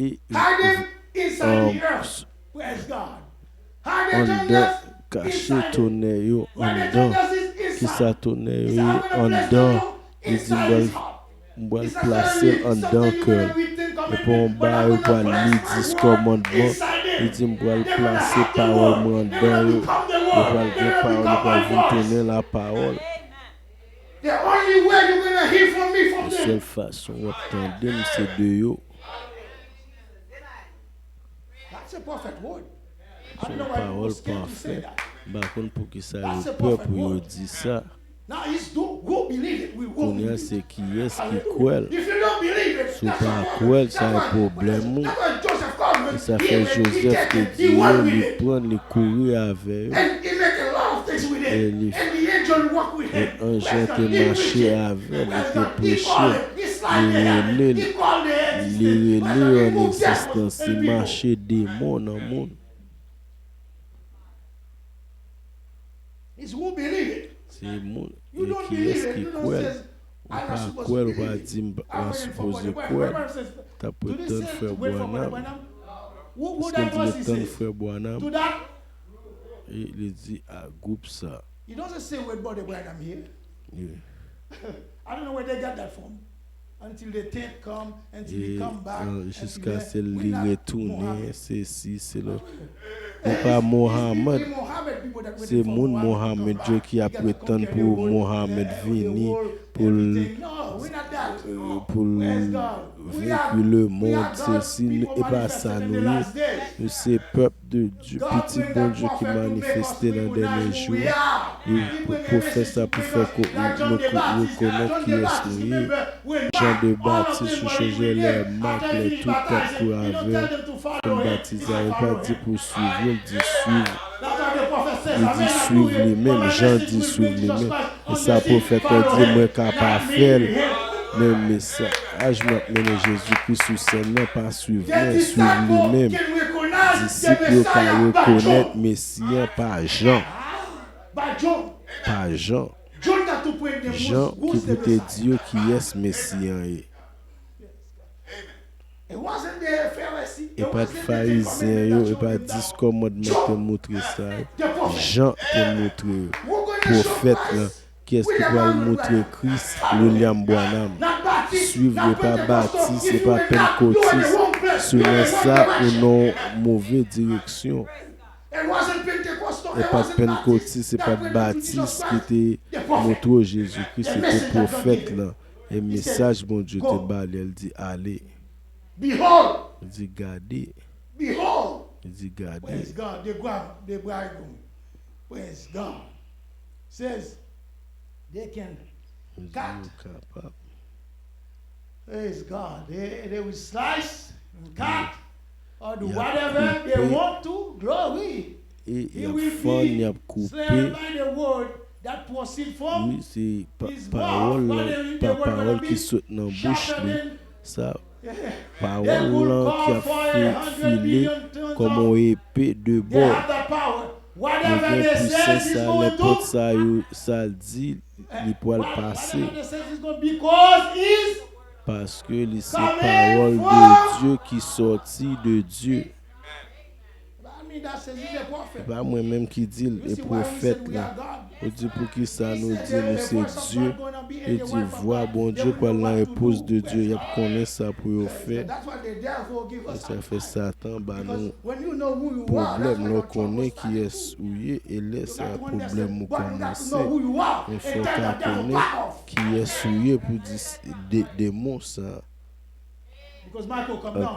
anndan, kache tonè yo anndan. Kisa tonè yo ye anndan? Li di, m pral, m pral plase l anndan kè l. Epi yon bagay, ou pral li dis kòmandman. Li di, m pral plase pawòl mwen anndan yo. Yo pral gen pawòl, yo pral vin tounen lapawòl. E sèl fason w ap tande m, se de yo. Se yon pawòl pafè. M pa konn poukisa yo pè pou yo di sa. Kounye a, se kiyès ki kwè l? Si w pa kwè l, sa e pwoblèm ou. E sa fè Jozèf te di yo, li pran l, li kouri avè yo. E li, e anj lan te mache avè l, li te preche l, li rele l, li rele yo an egzistans, li mache demon nan moun. Se moun, e kiyès ki kwè l? Ou pa kwè l, ou pa di m pa sipoze kwè l. T ap ret tann frè Branham. Èske l di ret tann frè Branham? E li di a gwoup sa. He doesn't say where Brother Branham here. Yeah. I don't know where they got that from. Until the tenth come, until he come back, euh, jiskaske li retounen, sesi, sela. Nou pa Mohamed. Se moun Mohamed yo ki ap pretann pou Mohamed vini, pou l, euh, pou l venki lemonn, sesi, e pa sa nou ye. Nou se pèp de Dye, pitit Bondye ki manifeste nan dènye jou yo. Pou pwofèt sa, pou fè nou rekonèt kiyès nou ye. Jan de Batis, ou sonje lè Mak, lè tout t ap kouri avè l, pou l batize, yo pa di pou swiv yo, l di swiv. Li di swiv li menm, Jan di swiv li menm. E sa pwofèt la di, mwen ka pa fè l, men mesaj mwen ap mennen Jezi Kris sou sèn nan, pa swiv mwen, swiv li menm. Disip yo ka rekonèt Mesi an pa Jan. Pa Jan. Jan ki pou te di yo kiyès Mesi an ye. E pa t Farizyen yo, e pa dis kòmandman te moutre sa yo. Jan te moutre yo. Pwofèt lan, kiyès ki pral moutre Kris, William Branham. Swiv, e pa batis, e pa pentkotis. Se nan sa ou nan move direksyon. E pa t pentkotis, e pa t batis ki te moutre w Jezi Kris, se te pwofèt lan. E mesaj Bondye te ba li, l di, ale. Li di, gade. Li di, gade. Praise God. The gra-, the bridegroom. Praise God. Says, they can cut. Yo kapab. Praise God. They, they will slice and cut or do whatever they want to. Glory. E y ap fann, y ap koupe. Wi, se pa, pawòl la, pa pawòl ki sot nan bouch li. Sa, pawòl lan ki ap fi-, file kòm yon epe de bò. Yo gen pwisans sa, nenpòt sa yo, sa l di, li pral pase. Paske li se pawòl de Dye ki sòti de Dye. E pa mwen menm ki di l, e pwofèt la. Ou di, poukisa nou di nou se Dye? Yo di, vwa Bondye pral nan repose de Dieu. Y ap konnen sa pou yo fè. E sa fè Satan ba nou pwoblèm. Lè w konnen kiyès ou ye, e lè sa pwoblèm ou kòmanse. Men fò w ka konnen kiyès ou ye pou di s-, de-, demon sa. Al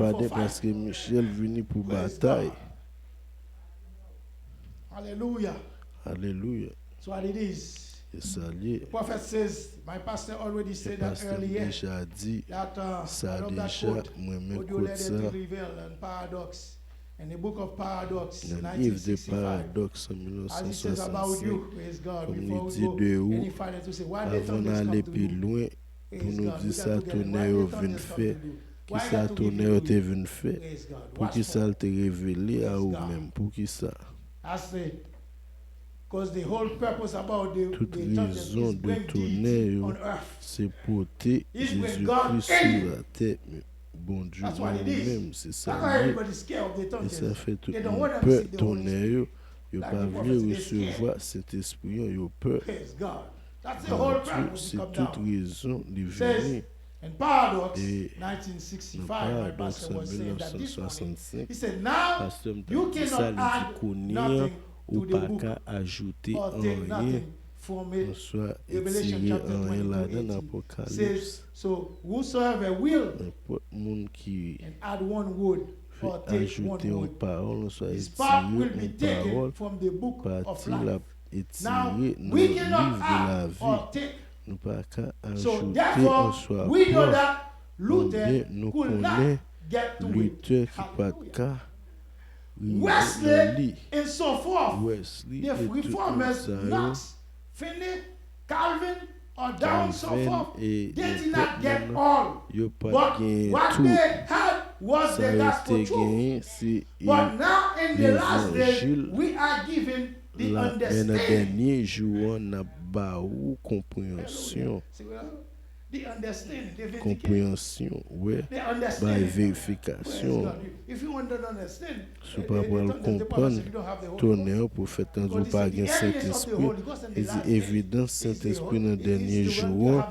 pa de, paske Michel vini pou batay. Alelouya. E sa l ye. E pastè deja di sa deja, mwen menm kot sa. Nan liv de Paradòks an mil nèf san swasannsenk, kòm li di de ou, avan n ale pi lwen, pou nou di sa tonè yo vin fè. Kisa tonè yo te vin fè? Poukisa l te revele a ou menm? Poukisa? Tout rezon de tonè yo, se pote Jezi Kris sou latè. Bondye, ou menm, se sa l ye. E sa fè tout moun pè tonè yo. Yo pa vle resevwa Sentespri an, yo pè. Bondye, se tout rezon li vini. E nan Paradòks an mil nèf san swasannsenk, pastè m t ap di sa, li di, kounye a, ou pa ka ajoute anyen, oswa etire anyen ladan Apokalips. Nenpòt moun ki vle ajoute yon pawòl, oswa etire yon pawòl, pati l ap etire nan liv de lavi. Nou pa ka ajoute oswa pran. Oubyen nou konnen Luther ki pa t ka rive nan li. Wesley e tout moun sa yo, Calvin e nenpòt moun, yo pa t genyen tout sa yo te genyen, se levanjil la. Men nan dènye jou an, n ap ba ou konpreyansyon. Konpreyansyon, wè, bay verifikasyon. Si w pa pral konprann tonè, pwofèt lan di w pa gen Sentespri. Li di evidans Sentespri nan dènye jou an,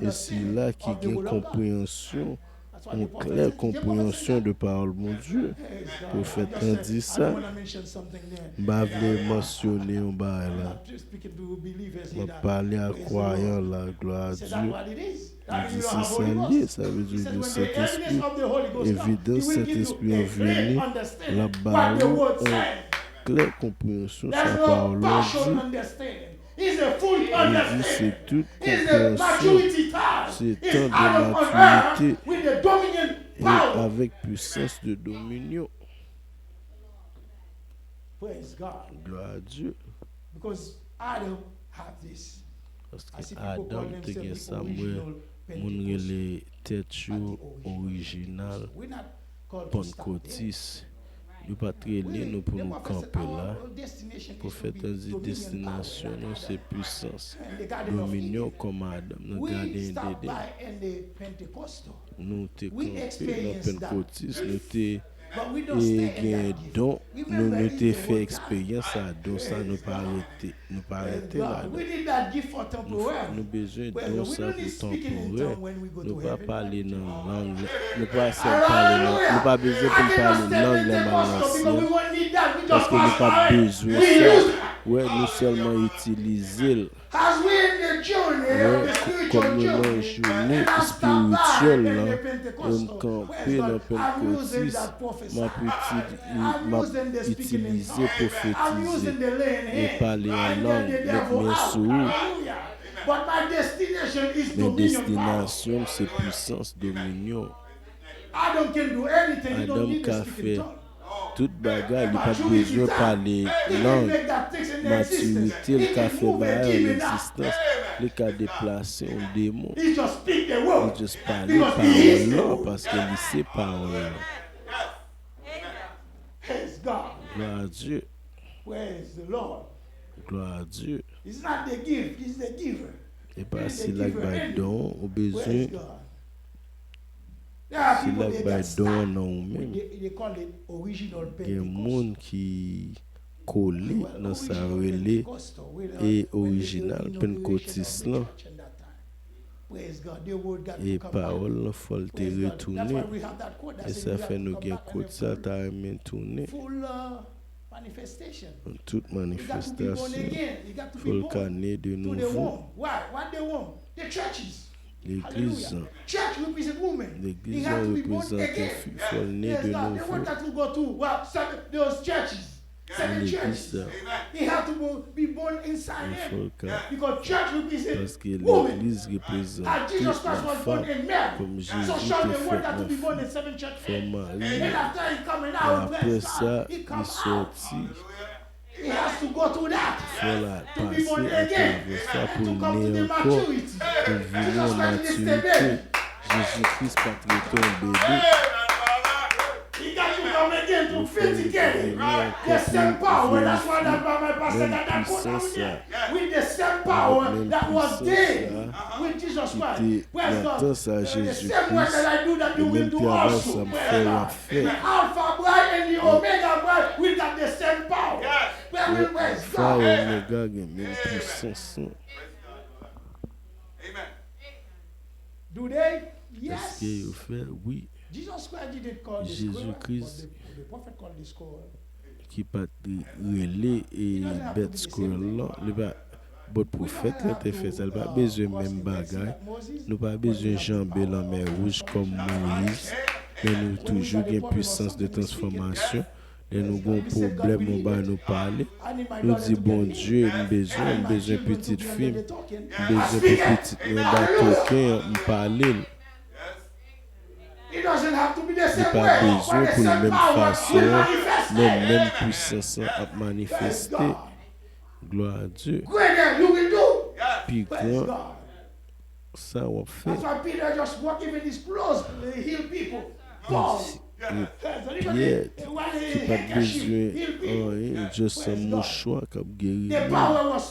e sila ki gen konpreyansyon, yon klè konpreyansyon de pawòl Bondye. Pwofèt lan di sa. M pa vle mansyone yon bagay la. M ap pale a kwayan la, glwa a Dye. Li di se sa l ye, sa vle di gen Sentespri. Evidans Sentespri an vini, l ap ba ou yon klè konpreyansyon sa pawòl la di. Li di se tout konpreyansyon, se tan de matirite e avèk pwisans de dominyon. Glwa a Dye. Paske Adan te gen sa, m wè moun rele tèt yo orijinal, pannkotis. Yo pa t rele nou pou nou kanpe la. Pwofèt lan di destinasyon nou se pwisans, dominyon kòm Adan nan Gaden Eden. Nou te kanpe nan pannkotis, nou te e gen don, nou, nou te fè eksperyans a don sa, nou pa rete, nou pa rete ladan. Nou, nou bezwen don sa pou tanporè. Nou pa pale nan lang, nou pa sèl pale nan, nou pa bezwen pou n pale nan lang lè n al nan syèl, paske nou pa bezwen sa. Wè, nou sèlman itilize l. Wè, kòm nou nan jounen espirityèl la, e m kanpe nan pannkotis, m ap itili-, m ap itilize pwofetize e pale an lang, met men sou ou. Men destinasyon m se pwisans, dominyon. Adan ka fè tout bagay, li pa t bezwen pale lang. Matirite, li ka fè bagay an egzistans. Li ka deplase yon demon. Li just pale pawòl lan, paske li se pawòl lan. Glwa a Dye. Glwa a Dye. E pa sila k bay don ou bezwen. Sila k bay don an nan ou menm. Gen moun ki kole nan sa yo rele e orijinal pannkotis lan. E pawòl lan, fò l te retounen. E sa fè nou gen kote sa ta renmen tounen. Tout manifestasyon, fò l ka ne de nouvo. Legliz lan, legliz lan reprezante fi, fò l ne de nouvo. Legliz sa. Fò l ka, paske legliz reprezante lafanm, kòm Jezi te fèt nan fanm, fè mari li. E apre sa, li sòti. Fò l al pase atravè sa pou l ne ankò, pou l vini an matirite. Jezi Kris pa t rete yon bebe. Ou fè li vini ankò pou vini fi, menm pwisans la, avèk menm pwisans la ki te nan tan sa Jezi Kris, e menm travay sa m fè, w ap fè. Alfa e Omega gen menm pwisans lan. Èske yo fè? Wi. Jezi Kris, ki pa t rele e bèt scroll lan, li pa, but pwofèt lan te fè sa, li pa bezwen menm bagay. Nou pa bezwen janbe lanmè wouj kòm Moyiz, men nou toujou gen pwisans de transfòmasyon. Lè nou gen yon pwoblèm, yon bagay nou pale, nou di, Bondye, m bezwen, m bezwen pitit fi m, m bezwen pou pitit mwen ba koken an, m pale l. Li pa bezwen pou l menm fason an, men menm pwisans lan ap manifeste. Glwa a Dye. Pi gran sa w ap fè. Pyè, ki pa t bezwen anyen, just yon mouchwa k ap geri moun.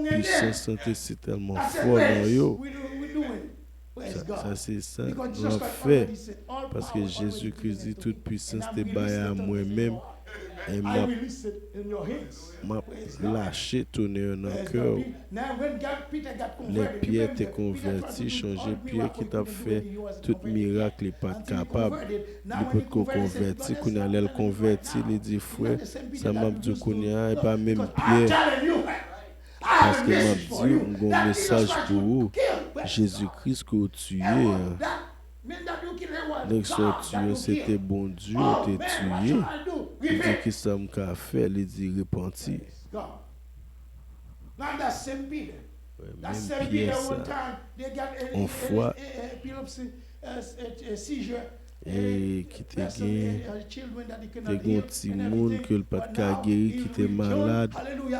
Pwisans lan te si tèlman fò nan yo. Sa, sa se sa nou ap fè. Paske Jezi Kris di, tout pwisans te bay a mwen menm, e m ap, m ap lache tonè nan kè w. Lè Pyè te konvèti, chonje Pyè ki t ap fè tout mirak, li pa t kapab. Li potko konvèti. Kounye a, lè l konvèti, li di, frè, sa m ap di w kounye a, e pa menm Pyè. Paske m ap di w, m gen yon mesaj pou ou. Jezi Kris ke w tiye a, nèg sa w tiye, se te Bondye w te tiye. Li di, kisa m ka fè? Li di, repanti. Menm Pyè sa, yon fwa, e ki te gen, te gen yon timoun ke l pa t ka geri, ki te malad,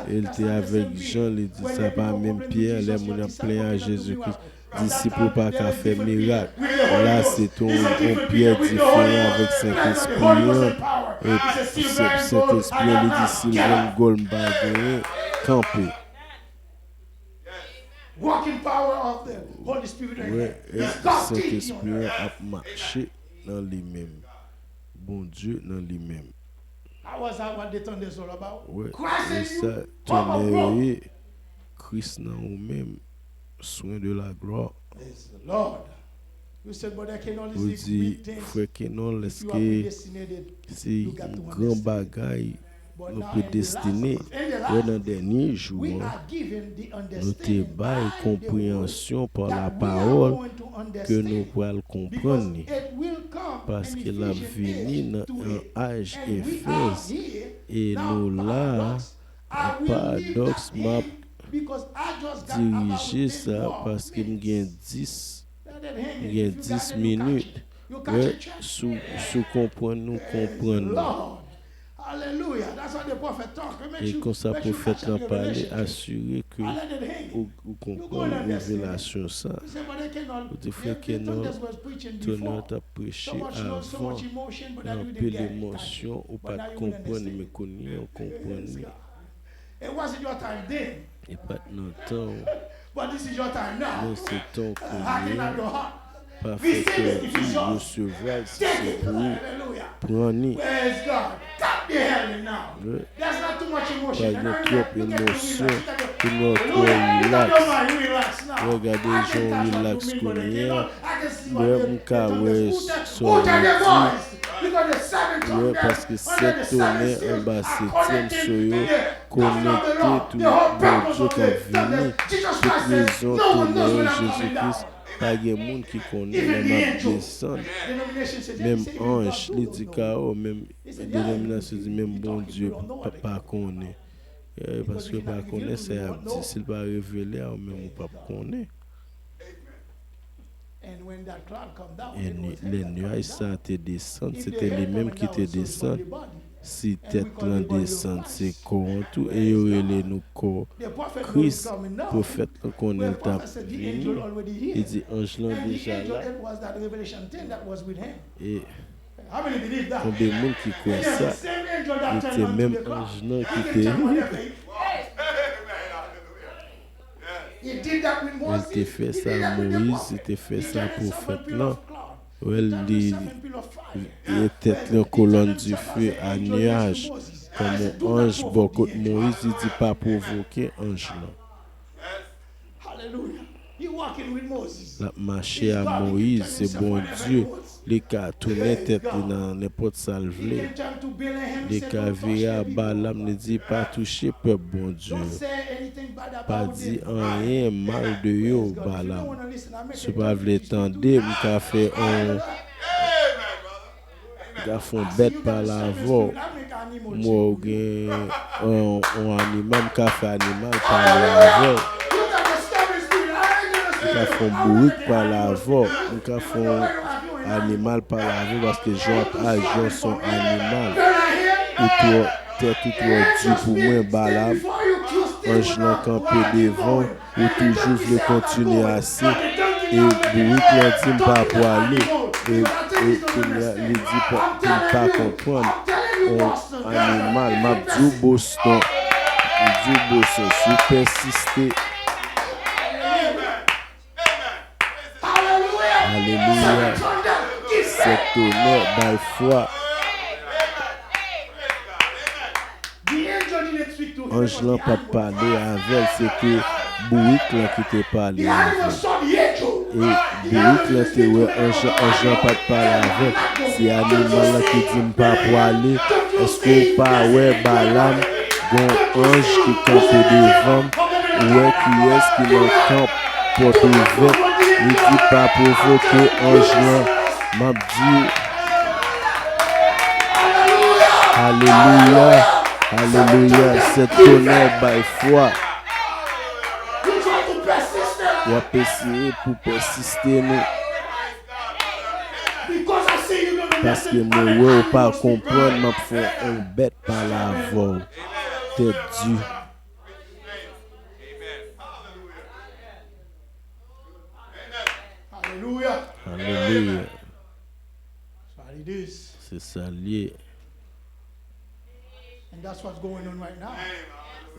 e l te avèk Jan, li di, sa pa menm Pyè, lè moun ap plenyen a Jezi Kris. Disip ou pa ka fè mirak. La, se te yon, yon Pyè diferan avèk Sentespri an. E Sen-, Sentespri an, li di, si m jwenn gòl m pa genyen, kanpe. Wè, e Sentespri an ap mache nan li menm. Bondye nan li menm. Wè, e sa tonè yo ye. Kris nan ou menm. Soin de la gloire. Ou di, frè Kenòl, èske se yon gran bagay nou predestine? Wè, nan dènye jou an, nou te bay konpreyansyon pa lapawòl ke nou pral konprann li, paske l ap vini nan yon aj Efèz, e nou la a. An paradòks, m ap dirije sa paske m gen dis, m gen dis minit. Wè, si w, si w konprann, nou konprann nou. E konsa pwofèt lan pale, asire ke ou, ou konprann revelasyon sa. Ou di, frè Kenòl, tonè t ap preche avan, gen anpil emosyon, ou pa t konprann, men kounye a w konprann li. E pa t nan tan w. Men se tan w kounye a. Pa fè kè w di, resevwa l si se pou ou. Pran li. Pa gen twòp emosyon pou nou twò rilaks. Wè, gade jan w rilaks kounye a. Wè, m ka wè sa w di. Wè, paske sèt tonè anba setyèm so yo konekte tou Bondye k ap vini. Tout rezon tonè yo, Jezi Kris, pa gen moun ki konnen lè m ap desann. Menm anj, li di K O, menm denominasyon di menm Bondye pa, pa konnen. Eh, paske yo pa konnen sa y ap di. Si l pa revele a ou menm, ou p ap konnen. E ni-, lè nyaj sa a te desann, se te li menm ki te desann. Si tèt lan desann, se kò an tou, e yo rele nou kò Kris. Pwofèt lan konnen l t ap vini. Li di anj lan deja la. E konbyen moun ki kwè sa? E se menm anj lan ki te Li te fè sa Moyiz, li te fè sa pwofèt lan. Wè, li, li tèt li yon kolòn dife a nyaj, kòm yon anj bò kot Moyiz, li di pa pwovoke anj lan. L ap mache a Moyiz, se Bondye. Li ka tounen tèt li nan nenpòt sa l vle. Li ka vire a Balam, li di, pa touche pèp Bondye yo. Pa di anyen mal de yo, Balam. Si w pa vle tande, m ka fè on, m ka fè on bèt pale avè w. M wè w gen on, on animal, m ka fè animal pale avè w. M ka fè on bourik pale avè w. M ka fè on animal pale avè w paske jan w ap aji an se on animal. Ou twò, tèt ou twò di pou mwen, Balam. Anj lan kanpe devan w. Ou toujou vle kontinye ase. E bourik lan di m pa pwale. E, e kounye a, li di pa, pou l pa konprann. On animal, m ap di w Boston. M di w Boston, si w pèsiste. Alelouya! Alelouya. Sèt tonè bay fwa. Anj lan pa t pale avè l, se te bourik lan ki te pale avè l. E bourik lan te wè anj, anj lan pa t pale avè l. Se animal lan ki di, "M pa pwale." Èske w pa wè Balam, gon anj ki kanpe devan m? Ou wè kiyès ki nan kan pòt ouvè? Li di, "Pa pwovoke anj lan." M ap di, alelouya, alelouya, sèt tonè bay fwa. W ap eseye pou pèsiste nou. Paske mwen wè w pa konprann, m ap fè yon bèt pale avè w. Tèt di. Alelouya. Alelouya. That's what it is. Se sa l ye. And that's what's going on right now.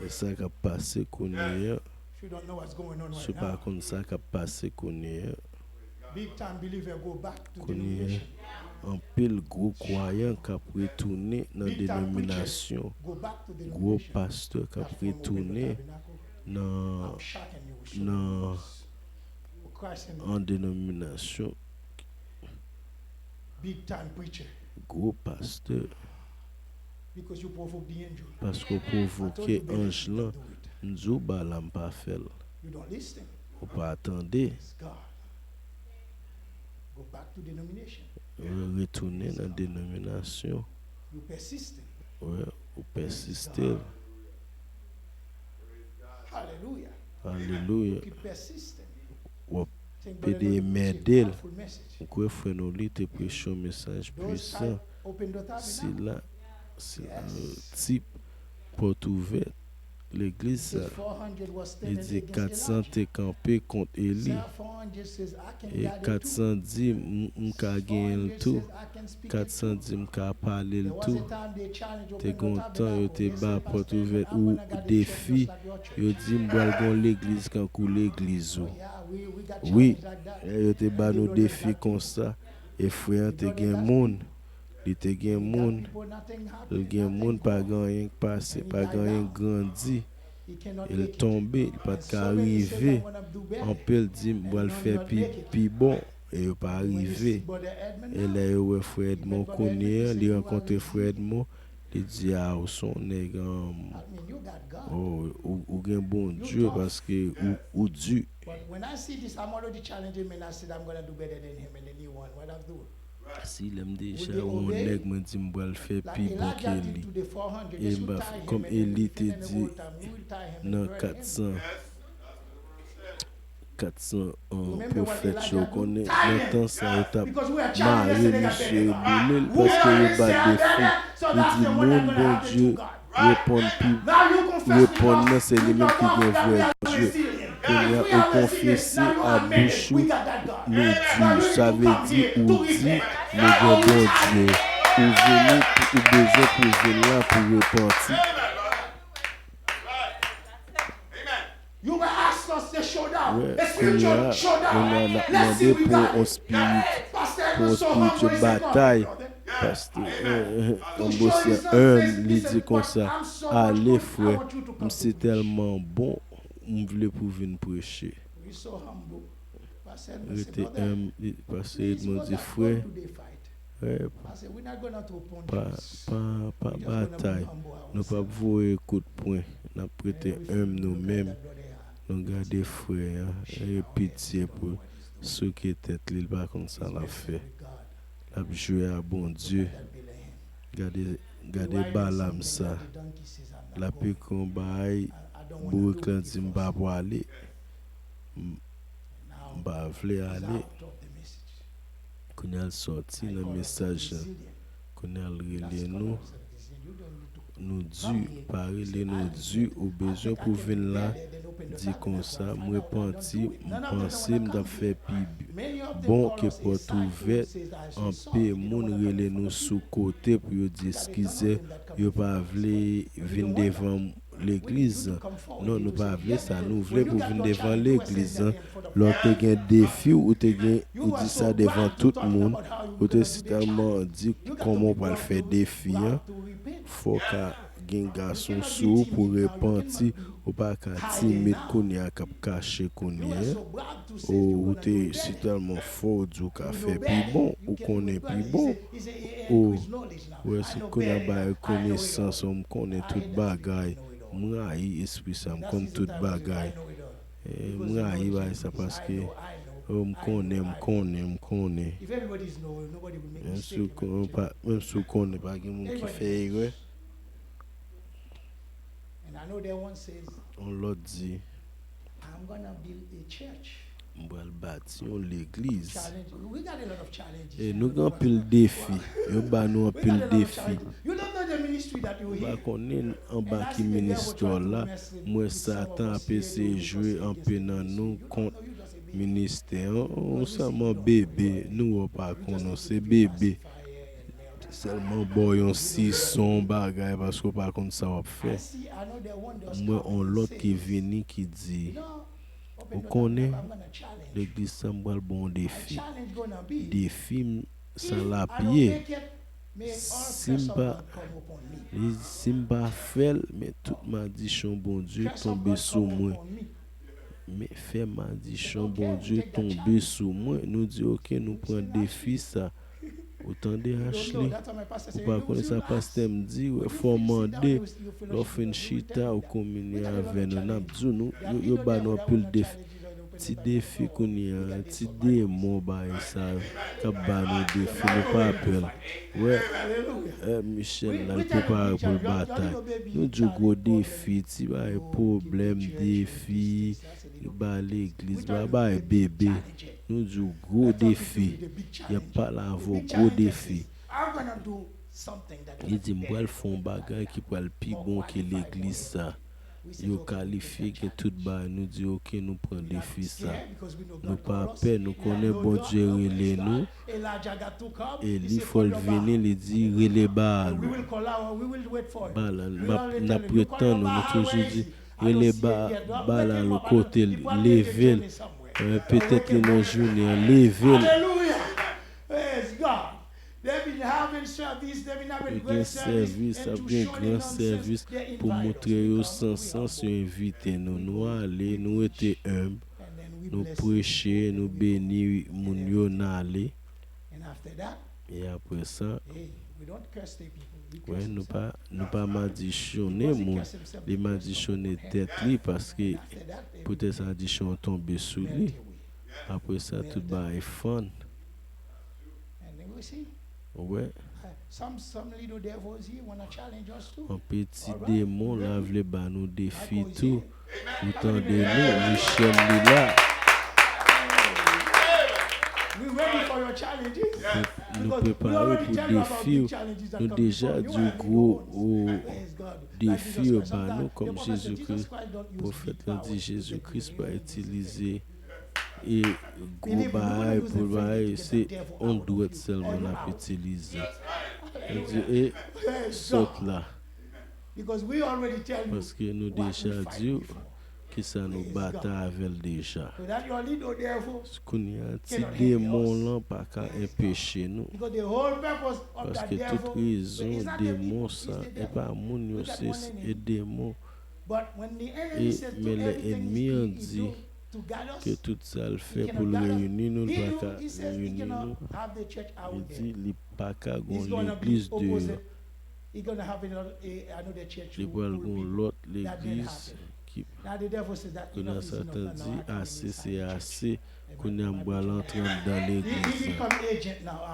E sa k ap pase kounye a. If you don't know what's going on right now, si w pa konn sa k ap pase kounye a, big time believer go back to denomination. Kounye a, anpil gwo kwayan k ap retounen nan denominasyon. Gwo pastè k ap retounen nan, nan, an denominasyon. Gwo pastè. Paske w pwovoke anj lan. M di w, Balam pa fè l. Ou pa tande. Retounen nan denominasyon. Ou pèsiste. Alelouya. W ap pede mède l. Ou kwè frè nou li te preche yon mesaj pwisan. Sila, sila, tip pòt ouvè legliz sa. Li di kat san te kanpe kont Eli. E kat san di, "M, m ka genyen l tou." Kat san di, "M ka pale l tou." Te gon tan yo te ba pòt ouvè ou defi. Yo di, "M pral gon legliz kankou legliz ou." Wi, lè yo te ba nou defi konsa, e frè an te gen moun, li te gen moun, li gen moun, pa gen anyen k pase, pa gen anyen k grandi. E l tonbe, li pa t ka rive. Anpil di, "M pral fè pi, pi bon," e yo pa rive. E lè yo wè frè Edmond kounye a, li rankontre frè Edmond, li di, "A, ou se yon nèg, um, oh, ou, ou gen Bondye paske ou, ou di." But when I see this, I'm already challenging men. I said, "I'm gonna do better than him and the new one. What I've do?" Si lè m deja wè yon nèg, mwen di m pral fè pi bon ke li. E m pa, kòm Eli te di nan kat san, kat san, uh, pwofèt yo, konnen nan tan sa yo t ap mare misye, yo boule l paske yo ba defi. Li di, "Moun Bondye reponn pi, reponn nan, se li menm ki gen vrè Dye." Kounye a, ou konfese a bouch ou, nou di, sa vle di ou di nou gen Bondye. Ou vini, ou bezwen pou vin la pou repanti. Wè, kounye a, kounye a, n ap mande pou yon spirit, pou yon spirit batay. Pastè, eh, eh, Anbosyan, eh, li di konsa, "Ale, frè, m se tèlman bon, m vle pou vin preche." Rete enb, li, pastè Edmond di, "Frè, eh, pa, pa, pa batay, nou p ap voye kout pwen, n ap rete enb nou menm." Nou gade frè a, gen pitye pou souke tèt li, li pa konn sa l ap fè. L ap jwe a Bondye. Gade, gade Balam sa. L ap ekri yon bagay, bourik lan di, "M pa pwale. M, m pa vle ale." Kounye a l sòti nan mesaj lan. Kounye a l rele nou. Nou di, pa rele nou di, ou bezwen pou vin la, di konsa, "M repanti, m panse m t ap fè pi bon ke pòt ouvèt." Anpe moun rele nou sou kote pou yo di, "Eskize, yo pa vle vin devan legliz. Non, nou pa vle sa. Nou vle pou vin devan legliz. Lè w te gen defi, ou te gen, ou di sa devan tout moun. Ou te sitèlman di kòman w pral fè defi an. Fò w ka gen gason sou ou pou repanti. Ou pa ka timid kounye a k ap kache kounye a. Ou, ou te sitèlman fò, ou di w ka fè pi bon, ou konnen pi bon. Ou, ou wè, se kounye a bay konesans, ou, m konnen tout bagay. M rayi espri sa, m konn tout bagay. Eh, m rayi bagay sa paske, oh, m konnen, m konnen, m konnen. Menm si w kon-, pa, menm si w konnen, pa gen moun ki fè erè. Yon lòt di, m pral bati yon legliz. E nou gen anpil defi. Yo ba nou anpil defi. Ou pa konnen anba ki ministè w la. M wè Satan ap eseye jwe anpe nan nou kont ministè an. Ou sèlman bebe. Nou wè w pa konnen w se bebe. Sèlman ba w yon sison bagay paske w pa konn sa w ap fè. M wè yon lòt ki vini ki di, ou konnen, legliz sa m pral ba w yon defi. Defi m sa l ap ye. Si m pa, li di, si m pa fè l, men tout madichon Bondye tonbe sou mwen. Men fè madichon Bondye tonbe sou mwen. Nou di, oke, nou pran defi sa. Ou tande, Ashley? Ou pa konnen sa pastè m di, wè, fò w mande, lè w fin chita, ou kominye avè nou. N ap di w, nou, yo, yo ba nou anpil defi. Ti defi kounye a, ti demon bagay sa yo k ap ba nou defi, nou pa pè l. Wè, eh, Michel la, l prepare pou l batay. Nou di w gwo defi, ti bagay pwoblèm, defi, ba legliz, ba bay bebe. Nou di w gwo defi. Y ap pale avè w gwo defi. Li di, m pral fè yon bagay ki pral pi bon ke legliz sa. Yo kalifye, gen tout bagay. Nou di, oke, nou pran defi sa. Nou pa pè, nou konnen Bondye rele nou. Eli, fò l vini, li di, rele Baal ou. Baal, n ap, n ap ret tann ou, nou toujou di, rele Ba-, Baal ou kote l, leve l. Eh, petèt li nan jounen an, leve l. Yo gen sèvis, ap gen gran sèvis pou montre yo san sans, yo envite nou. Nou ale, nou rete enb, nou preche, nou beni moun yo, n ale. E apre sa, wè, nou pa, nou pa madichonnen moun. Li madichonnen tèt li paske poutèt sa madichon an tonbe sou li. Apre sa, tout bagay fann. Ou wè? Anpil ti demon la vle ba nou defi tou. Ou tande nou, Michel li la. Nou, nou prepare pou defi w. Nou deja di w gwo, o, defi yo ba nou kòm Jezi Kris. Pwofèt la di Jezi Kris pa itilize e gwo bagay pou bagay, se yon dwèt sèlman l ap itilize. Li di, e sòt la. Paske nou deja di w kisa nou batay avè l deja. Kounye a, ti demon lan pa ka enpeche nou. Paske tout rezon demon sa, e pa moun yo, se, e demon. E, men lè ènmi an di ke tout sa l fè pou l reyini nou, l pa ka reyini nou, li di li pa ka gon legliz deyò. Li pral gon lòt legliz ki, kounye a Satan di, ase se ase, kounye a m pral antre anndan legliz la.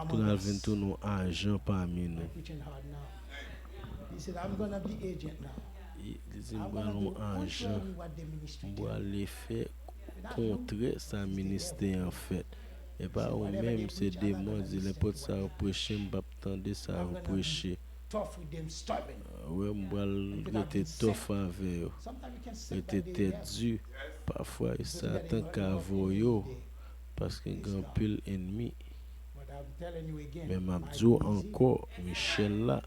Kounye a l vin tounen yon ajan pami nou. Li, li di, m pral yon ajan, m pral fè kontrè sa ministè an fè. E pa ou menm, se demon, di nenpòt sa yo preche, m p ap tande sa yo preche. Wè, m pral rete tòf avè yo. Rete tèt di. Pafwa, e Satan ka voye w, paske gen anpil ènmi. Men m ap di w ankò, Michel la.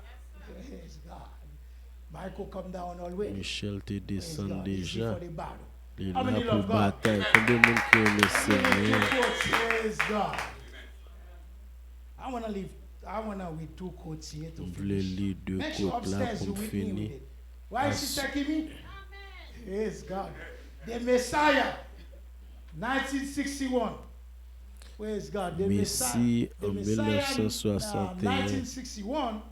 Michel te desann deja. Li la pou batay. Konbyen moun ki renmen Senyè? M vle li de kot la pou m fini. Praise God. The Messiah, nineteen sixty-one. Praise God. The Messiah, the Messiah in, uh, nineteen sixty-one,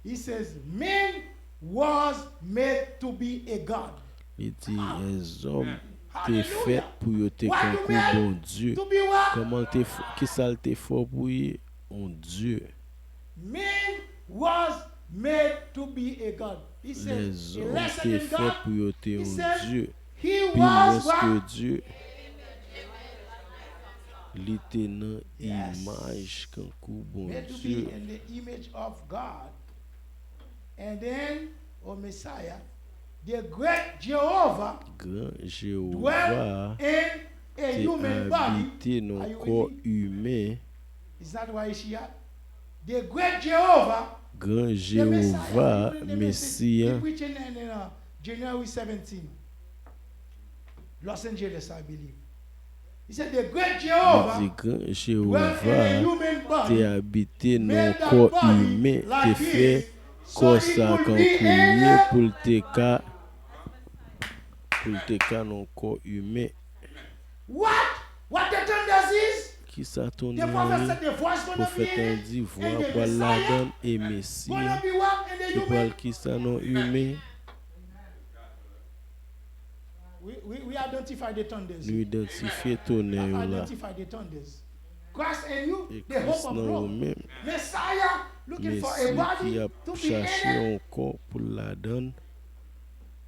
he says, "Man was made to be a God." Li di, zòm te fèt pou yo te kankou Bondye. Kòman l te fè, kisa l te fè pou ye? On Dye. Man was made to be a God. He says, lèzòm te fèt pou yo te yon Dye. Pi mwens ke Dye. Li te nan imaj kankou Bondye. And then, O Messiah, the great Jehovah, Gran Jewova te abite nan kò imen. Is that why she had? The great Jehovah, Gran Jewova, Mesi a. He preaching in, in, uh, January seventeen. Los Angeles, I believe. He said, the great Jehovah, Li di, Gran Jewova te abite nan kò imen, te fè kò sa kankou li ye pou l te ka, pou l te ka nan kò imen. What? What the thunders is? Kisa tonnè ye? Pwofèt lan di vwa pral ladan l e Mesi a ki pral kisa nan imen? We, we, we identify the thunders. Nou idantifye tonè yo la. Identify the thunders. Christ in you, the hope of glory. E Kris nan ou menm. Messiah looking for a body to be in it. Mesi ki ap chache yon kò pou l ladan l.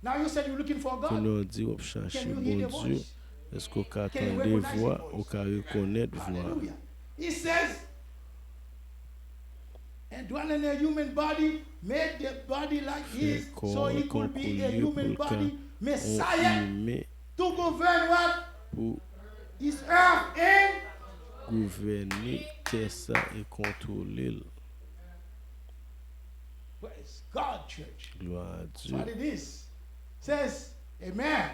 Now you said you're looking for God. Kounye a w di w ap chache Bondye. Èske w ka tande vwa? Ou ka rekonèt vwa? Hallelujah. He says, and dwell in a human body, made the body like his, so he could be a human body. Messiah to govern what? Pou his earth and gouvène tè sa e kontwole l. Praise God, church. Glwa a Dye. That's what it is. Says, amen.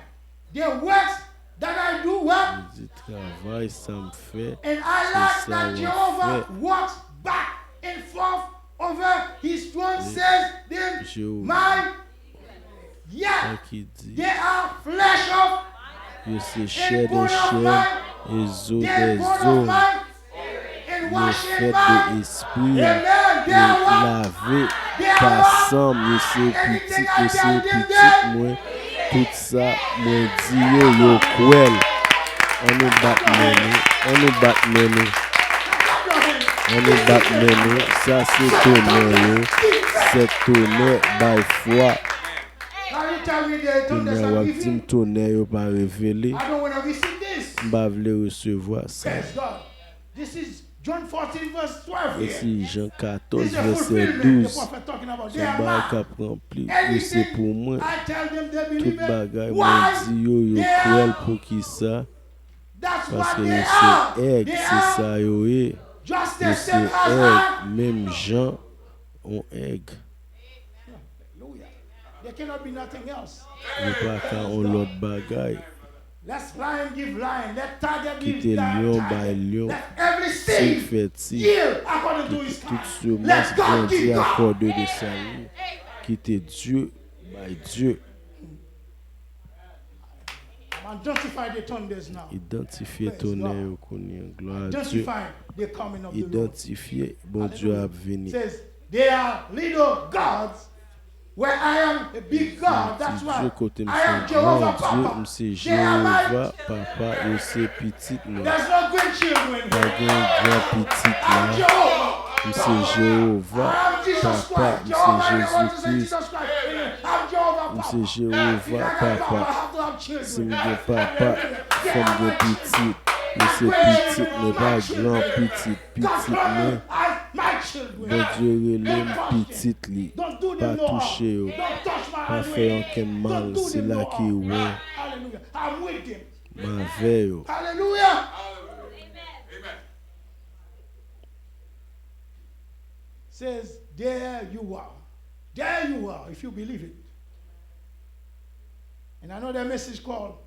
The works that I do, what? Li di, travay sa m fè, se sa w ap fè. And I like that Jehovah walks back and forth over his throne, says, then my, yeah, they are flesh of, yo se chè de chè e zo de zo. Yo fèt de espri e lave pa san m. Yo se pitit, yo se pitit mwen. Tout sa mwen di yo, yo kwè l. Ann nou bat men nou, ann nou bat men nou. Ann nou bat men nou. Sa se tonè yo. Sèt tonè bay fwa. Kounye a w ap di m tonè yo pa revele. M pa vle resevwa sa. This is John fourteen, verse twelve here. Vwasi Jan katòz, vèsè douz. Se yon bagay k ap ranpli. E se pou mwen. Tout bagay mwen di yo, yo kwè l. Poukisa? Paske yo se èg, se sa yo ye. Yo se èg, menm jan yon èg. Hallelujah. There cannot be nothing else. Yo pa ka yon lòt bagay. Let lion give lion. Let tiger give tiger. Kite lyon bay lyon, tig fè tig. Kite tout semans grandi akòde de sa li. Kite Dye bay Dye. Identifye tonè yo kounye a. Glwa a Dye. Identifye Bondye ap vini. They are little gods where I am a big God. That's why I am Jehovah Papa. Ti Dye kote m se gran Dye, m se Jewova Papa, yo se pitit mwen. Pa gen gran pitit la. M se Jewova Papa, m se Jezi Kris. M se Jewova Papa. Si m gen papa, fò m gen pitit. Yo se pitit mwen, pa gran pitit, pitit mwen. Bondye rele m pitit li. Pa touche yo. Pa fè yo okenn mal, sila ki wè m avè yo. Hallelujah. Says, there you are. There you are, if you believe it. And another message called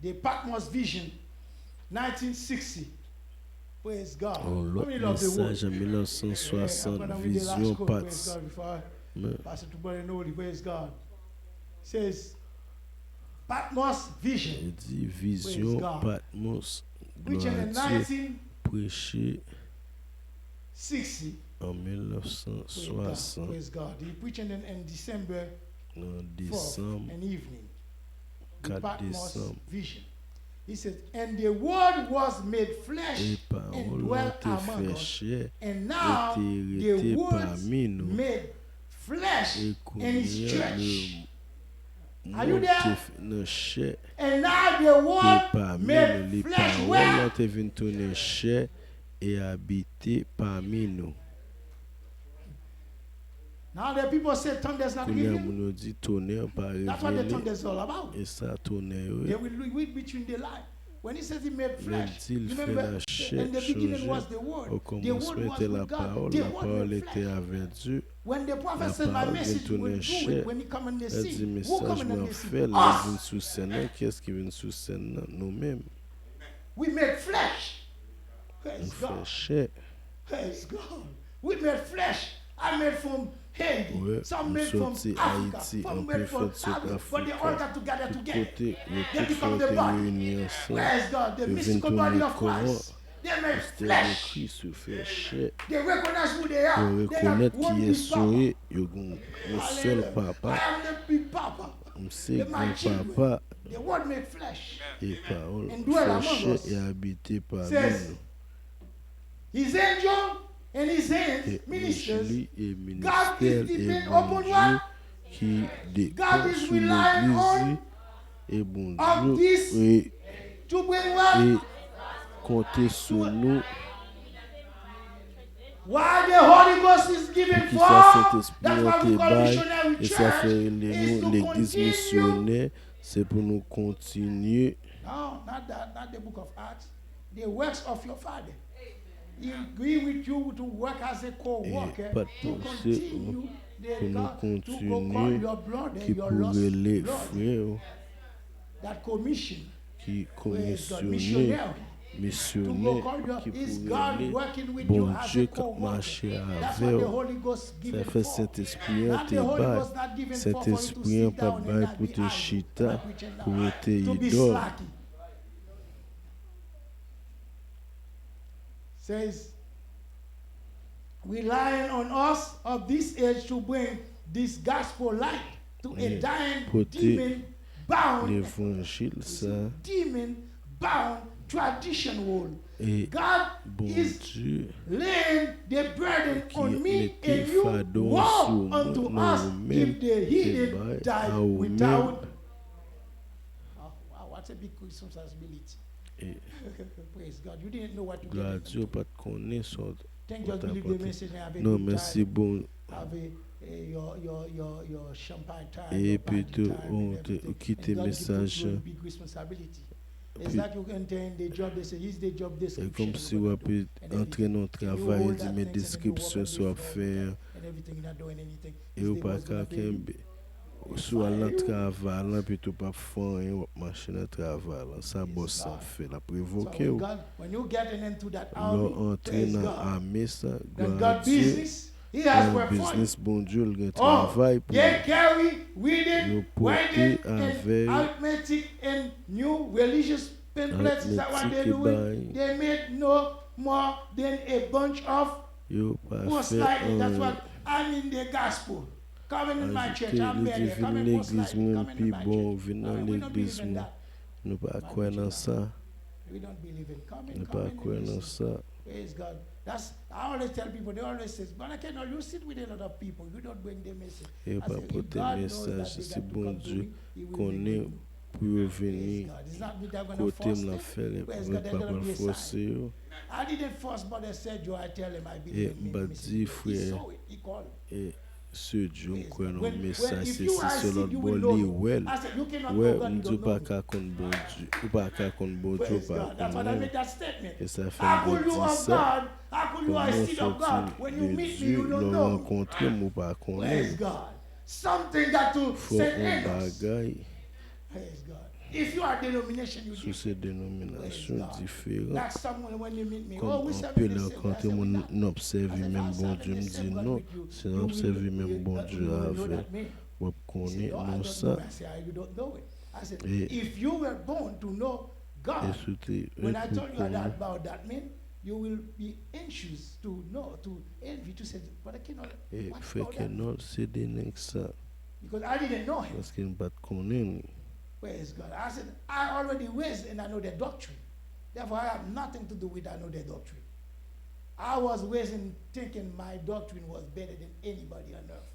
the Patmos Vision, nineteen sixty. Praise God. Yon lòt mesaj an mil nèf san swasant, vizyon Patmos. Pastor Tubal Noli, praise God. Says, Patmos Vision. Li di vizyon Patmos, glwa a Dye, preche an mil nèf san swasant. Praise God. He preaching in, in December nan desanm, kat desanm. He says, and the word was made flesh and dwelt among us, and now the word made flesh and is church. Are you there? And now the word made flesh where? Pawòl lan te vin tounen chè e abite pami nou. Now the people say thunder is not revealed. Kounye a moun yo di tonè pa revele. That's what the thunder is all about. E sa tonè yo ye. They will read between the line. When he says he made flesh, remember, in the beginning was the Word. The Word was with God. The Word made flesh. When the prophet said, my message will do it, when he come in the sea, who come in the sea? Us. Kiyès ki vin sou sèn nan? Nou menm. We made flesh. Praise God. Praise God. We made flesh. I made from Haiti. Some made from Africa. Some made from Africa. But they all got together together. They become the body. Praise God. The mystical body of Christ. They made flesh. They recognize who they are. They have one big papa. Hallelujah. I am the big papa. M se granpapa. The word made flesh. E pawòl fè chè e abite pami nou. His angel and his hands, ministers, God is depend upon what? God is relying on of this to bring what? E konte sou nou. Why the Holy Ghost is given for? Poukisa Sentespri an te bay? E sa fè rele nou legliz misyonè. Se pou nou kontinye. No, not that, not the book of Acts. The works of your father. He agree with you to work as a co-worker, to continue the God, to go call your brother, your lost brother. That commission. Ki komisyone misyonè ki pou rele Bondye k ap mache avè w. Sa fè Sentespri an te bay. Sentespri an pa t bay pou te chita, pou w te idòl. Says, relying on us of this age to bring this gospel light to a dying demon bound, demon bound tradition world. God is laying the burden on me and you. Woe unto us if the heathen die without. Oh, wow, what a big responsibility. Praise God. You didn't know what you get into. Glwa a Dye, ou pa t konnen sa w t ap antre. Non, mèsi bon. Epi tou, ou kite mesaj. E kòmsi w ap antre nan yon travay, yo di men deskripsyon sa w ap fè an. E ou pa ka kenbe. Si w al nan travay lan, epi tou w p ap fè anyen, w ap mache nan travay lan. Sa bòs lan fè, l ap revoke w. Lè w antre nan ame sa, glwa a Dye, nan biznis Bondye, l gen travay pou li. Yo pote avè yo aritmetik e bay. Yo pa fè anyen. Ajoute, li di, vin legliz mwen pi bon, vin nan legliz mwen. Nou pa kwè nan sa. Nou pa kwè nan sa. Praise God. That's, I always tell people, they always say, Brother Kendall, you sit with a lot of people, you don't bring the message. Yo pa pote mesaj, si Bondye konnen pou yo vini kote m, l ap fè l, mwen pa pral fòse yo. E m pa di frè, e, Sergio, m kwè nan yon mesaj, se si se lòt bò li wè l. Wè, m di w pa ka konn Bondye, ou pa ka konn Bondye, ou pa konnen l. E sa fè m te di sa. Kòman w sòti de Dye, lè w rankontre m, ou pa konnen l? Fò yon bagay. Si w se denominasyon diferan, kòm anpil rankontre moun, n obsève menm Bondye, m di non, si n obsève menm Bondye avè w, w ap konnen non sa. E, e si w te ret pou konnen, e frè Kenòl se de nèg sa. Paske m pa t konnen li. Praise God. I said, I already raised and I know their doctrine. Therefore, I have nothing to do with I know their doctrine. I was raised in thinking my doctrine was better than anybody on earth.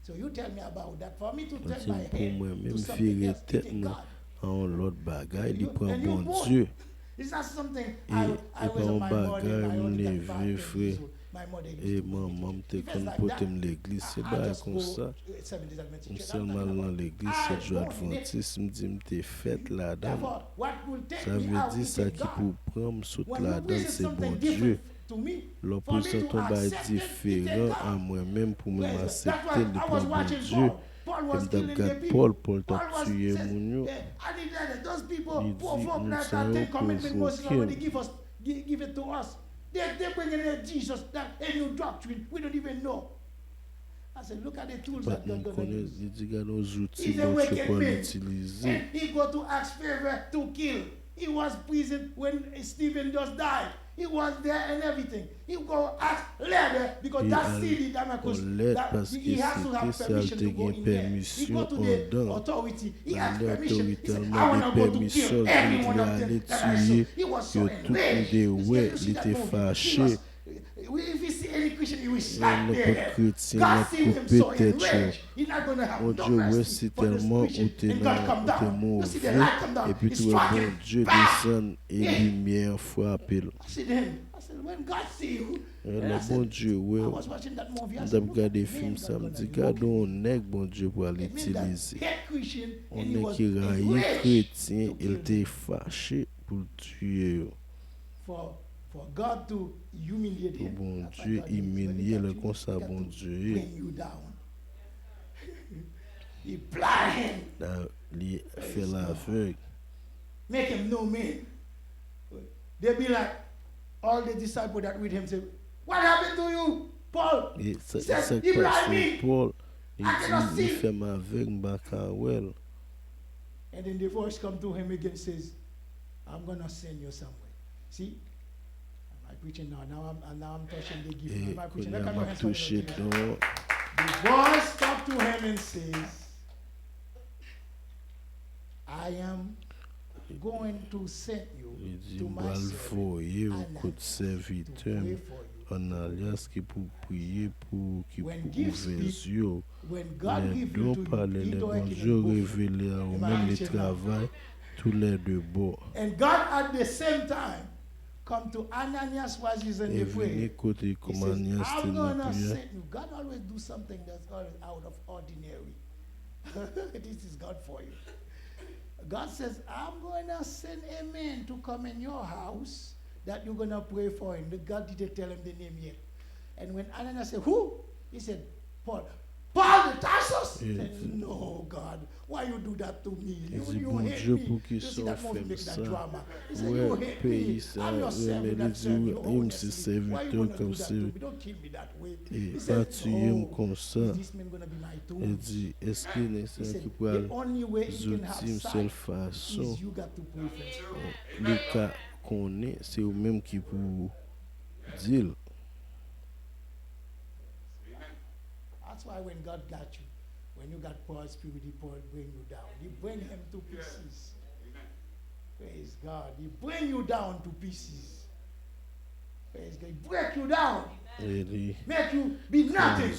So you tell me about that. For me to turn my head to something else, thinking God. An yon lòt bagay, li pran Bondye. E, e pa yon bagay m leve, frè. E manman m te konn pote m legliz, se bagay konsa. M sèlman al nan legliz, se Jou Advantis, m di m te fèt ladan l. Sa vle di sa ki pou pran m sot ladan l, se Bondye. Lè w prezante yon bagay diferan a mwen menm pou mwen m aksepte l, li pran Bondye. E m t ap gad Pòl, Pòl t ap tiye moun yo. Li di, moun sa yo pwovoke m. They, they bring in a Jesus, that a new doctrine we don't even know. I said, look at the tools that God gonna use. Li di, gade yon zouti Bondye pral itilize. And he go to ask favor to kill. He was prison when Stephen just died. He was there and everything. He go ask letter because that city, Damascus, that he has to have permission to go in there. He go to the authority. He asked permission. He said, I wanna go to kill every one of them that I saw. He was so enraged. He said, you see that movie? He was, if he see any Christian, he will slap their head. God see him so enraged. He not gonna have no mercy for this Christian. And God come down. You see the light come down. He struck him. Bam! E limyè an frape l. I said, then, I said, when God see you, lè Bondye wè w, m t ap gade fim sa, m di, gade yon nèg Bondye pral itilize. Yon nèg ki rayi kretyen, e l te fache pou l tiye yo. Pou Bondye imilye l, konsa Bondye ye. Li fè l avèg. Make him no man. They be like, all the disciples that with him say, what happened to you, Paul? He said, he blind me. Paul, li di, li fè m avèg, m pa ka wè l. And then the voice come to him again, says, I'm gonna send you somewhere. See? Am I preaching now? Now I'm, now I'm touching the gift. Am I preaching? Let me clap your hands for the Lord. The voice talk to him and says, I am going to send you to my servant Ananias to pray for you. Li di, m pral voye w kot sèvitè m, Ananyas, ki pou priye pou ou, ki pou ouvè zye w. Lè don pale, lè Bondye revele a ou menm, li travay toulède bò. And God at the same time come to Ananias while he's in the prayer. E vini kote kòm Ananyas te nan priyè. God always do something that's out of ordinary. This is God for you. God says, I'm going to send a man to come in your house that you're going to pray for him. The God didn't tell him the name yet. And when Ananias said, who? He said, Paul. Paul de Tarsus? He said, no, God, why you do that to me? You, you hate me. You see that movie, make that drama. He said, you hate me. I'm your servant that serve you honestly. Why you want to do that to me? Don't kill me that way. He said, oh, is this man going to be my tool? Li di, èske nèg sa ki pral zouti m? Sèl fason li ka konnen, se ou menm ki pou di l. That's why when God got you, when you got Paul's spirit, he Paul bring you down. He bring him to pieces. Praise God. He bring you down to pieces. Praise God. He break you down. Make you be nothing.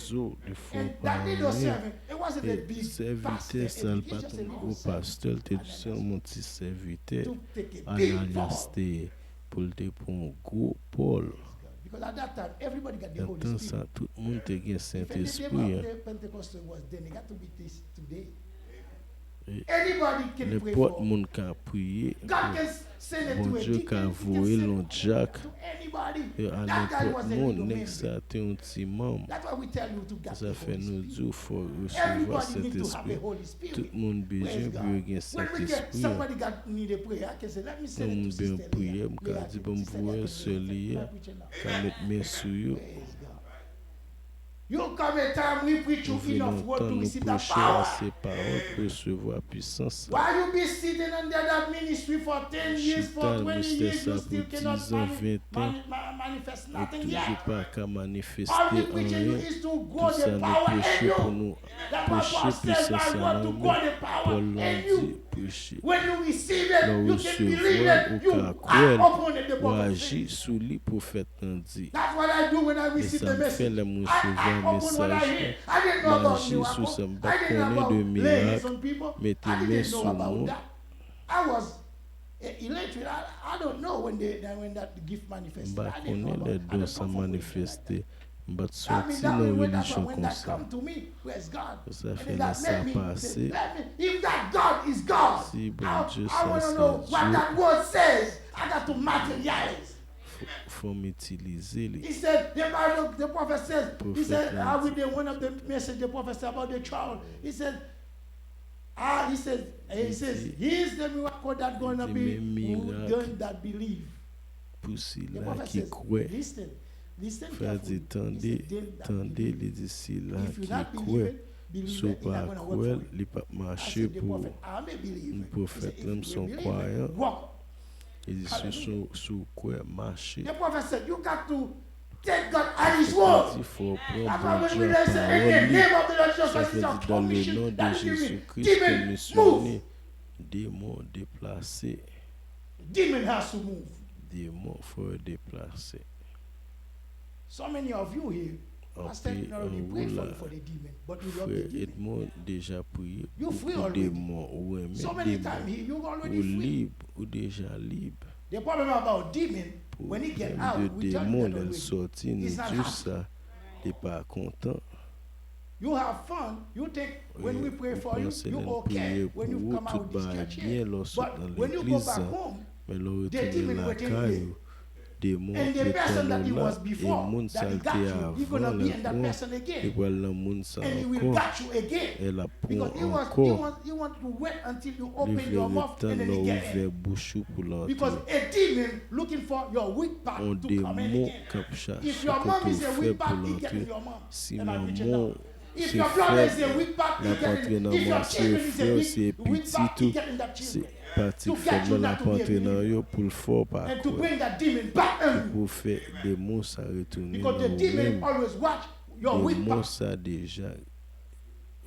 And that little servant, it wasn't a big pastor. Sèvitè sa, l pa t yon gwo pastè, l te sèlman ti sèvitè. Ananyas te ye, pou l te pran yon gwo Pòl. Nan tan sa, tout moun te gen Sentespri an. Nenpòt moun ka priye pou Bondye ka voye l yon dyak a nenpòt moun. Nèg sa te yon ti manm. Se sa fè nou di w fò w resevwa Sentespri. Tout moun bezwen pou yo gen Sentespri an. Yon moun bezwen priyè, m ka di, ban m voye yon sè li ye, ka met men sou yo. Rive yon tan nou preche ase pawòl pou resevwa pisans la. Chita nan ministè sa pou diz an, ven tan, nou toujou pa ka manifeste anyen. Tout sa nou preche pou nou preche pisans sa nan men. Pòl la di, preche. Lè w resevwa l, ou ka kwè l, w aji sou li, pwofèt lan di. E sa m fè lè m resevwa mesaj lan. M aji sou sa, m pa t konnen de mirak, mete men sou moun. M pa konnen lè don sa manifeste. M pa t sòti nan relijyon konsa. Sa fè lè sa pase, si Bondye sa se Dye, fò m itilize li. Pwofèt lan di, li di, men mirak pou sila ki kwè. Frè a di, tande, tande, li di, sila ki kwè, si w pa kwè l, li p ap mache pou ou. M pwofèt lan, m se yon kwayan. Li di, si, si, si w kwè, mache. Pwofèt lan di, fò w pran Bondye a pawòl li. Sa fè di, dans le nom de Jésus-Christ, pou misyone, demon deplase. Demon has to move. Demon fò yo deplase. So many of you here, Pastor Edmond already prayed for, for the demon, but you love the demon. Frè Edmond deja priye pou demon. Ou renmen demon. So many times here, you already free. Ou lib, ou deja lib. The problem about demon, when he get out, we tell you that already. He's not happy. Pwoblèm de demon, lè l sòti, nou di w sa, li pa kontan. You have fun. You think when we pray for you, you okay when you come out this church here. But when you go back home, the demon waiting there. And the person that he was before, that he got you, he gonna be in that person again. And he will got you again. Because he was, he was, he want to wait until you open your mouth and then he get in. Because a demon looking for your weak part to come in again. If your mom is a weak part, he get in your mom. Si manman w se fèb, l ap antre nan manman w. Si e frè w, si e pitit ou, se pati fèb lan, l ap antre nan yo pou l fè w pa kwè. E pou fè demon sa retounen nan ou menm. Demon sa deja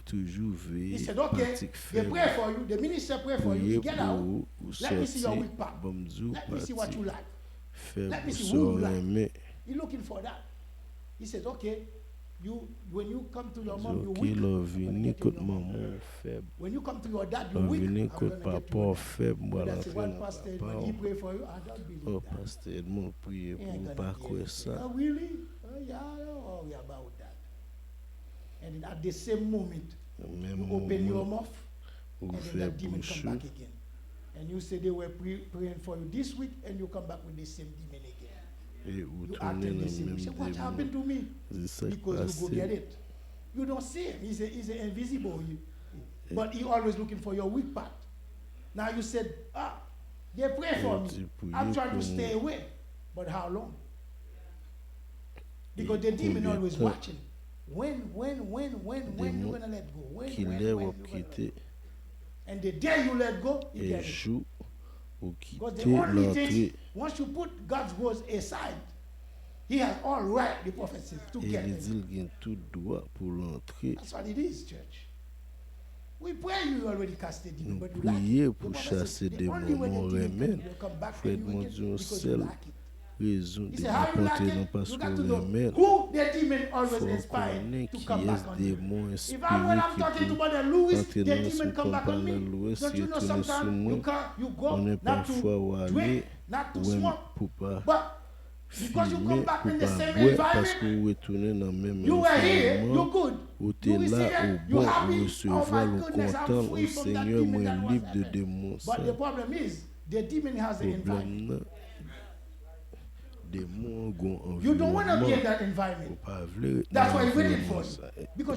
toujou veye pati k fèb. Priye pou ou, ou sòti, ban m di w pati fèb ou, sa w renmen. He said, okay, you, when you come to your mom, you weak, I'm gonna get you your mom. Di, oke, lè w vini kot manman w, ou fèb. When you come to your dad, you weak, I'm gonna get you your dad. Lè w vini kot papa w, ou fèb, m pral antre nan papa w. He said, one pastor, when he pray for you, I don't believe that. Oh, Pastè Edmond priye pou ou, pa kwè sa. Oh, really? Oh, yeah, I don't worry about that. And then at the same moment, you open your mouth, and then that demon come back again. And you say they were pre-, praying for you this week, and you come back with the same demon again. E ou tounen nan menm demon. You attack the same. You say, "What happened to me?" Di sa k pase. Because you go get it. You don't see him. He's a, he's a invisible. But he always looking for your weak part. Now you said, "Ah, they pray for me. I'm trying to stay away." But how long? Because the demon always watching. When, when, when, when, when you gonna let go? When, when, when you gonna let go? And the day you let go, you get it. Jou ou kite l antre. Because the only thing, once you put God's words aside, he has all right, the prophet says, to get them. E li di l gen tout dwa pou l antre. That's what it is, church. We pray you already cast the demon, but you like it. Nou priye pou chase demon, men w renmen l. Frè Edmond di yon sèl rezon demon kontre nan paske w renmen l. Fò w konnen kiyès demon enspire ki pou antre nan, si w konn pale nan Louis, retounen sou mwen. Konnen pafwa w ale, w wè m pou pa fimen, pou pa bwè, paske w retounen nan menm anviwònman. Ou te la, ou bon, ou resevwa l, ou kontan l, o Senyè, mwen lib de demon sa. Pwoblèm nan, demon an gon anviwònman. Ou pa vle ret nan anviwònman sa. E la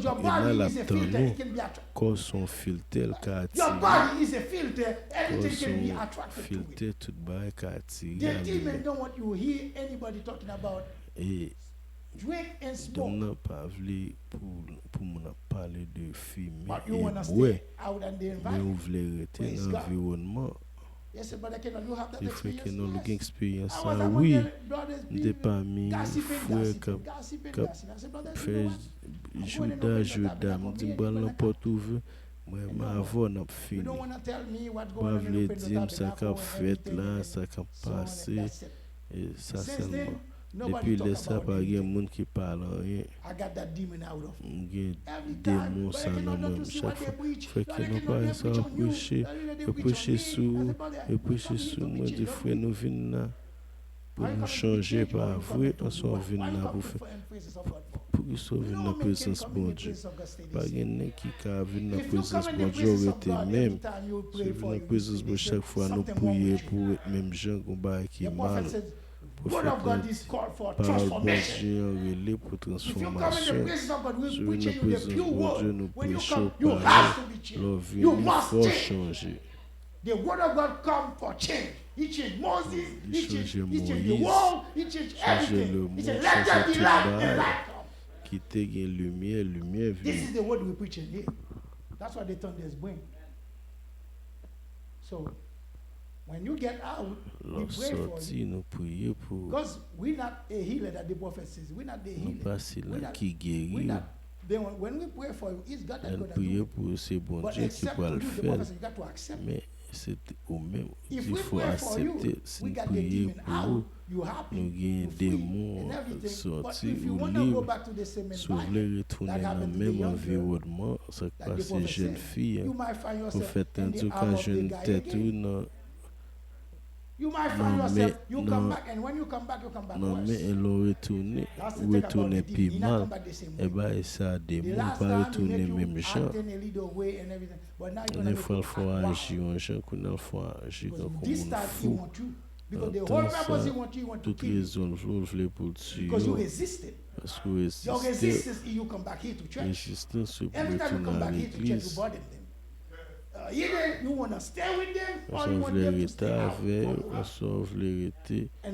l ap tann ou. Kò w se yon filtè, l ka atire. Kò w se yon filtè, tout bagay ka atire a li menm. E demon nan pa vle pou, pou moun ap pale de fimen e bwè, men ou vle rete nan anviwònman. Di frè Kenòl, ou gen eksperyans sa? Wi, m te pami frè k ap, k ap fè jouda, jouda. M di m pral nan pòt ouvè. Mwen menm avè w n ap fini. Ou pa vle di m sa k ap fèt la, sa k ap pase, e sa sèlman. Depi lè sa, pa gen moun ki pale anyen. M gen demon sa nan mwen m. Chak fwa, frè Kenòl, pa gen sa w ap preche, yo preche sou ou, yo preche sou mwen, di, frè, nou vin la pou nou chanje, pa vre? Answè w vin la pou fè, poukisa w vin nan prezans Bondye? Pa gen nèg ki ka vin nan prezans Bondye, w rete menm. Si w vin nan prezans Bondye, chak fwa nou priye pou w ret menm jan, gon bagay ki mal. Pwofèt la di, pawòl Bondye an rele pou transfòmasyon. Si w vin nan prezans Bondye, nou preche w pale, lè w vini, fò w chanje. Li chanje Moyiz, chanje lemonn, chanje tout bagay. Kite gen limyè, limyè vini. Lè w sòti, nou priye pou ou. Nou pa sila ki geri ou. Lè n priye pou ou, se Bondye ki pral fè l. Men se ou menm, ou di fò w aksepte. Si n priye pou ou, nou gen demon sòti, ou lib. Si w vle retounen nan menm anviwònman, sa k pase jèn fi an, pwofèt lan di w ka jwenn tèt ou nan, nan men, nan, nan men, e lè w retounen, ou retounen pi mal. E bagay sa, demon pa retounen menm jan. Dènye fwa l fè w aji yon jan, kounye a l fè w aji tankou moun fou. Nan tan sa, tout rezon l vle, l vle pou l tiye w. Paske w reziste. Rezistans se pou retounen nan legliz. Oswa w vle rete avè yo, oswa w vle rete e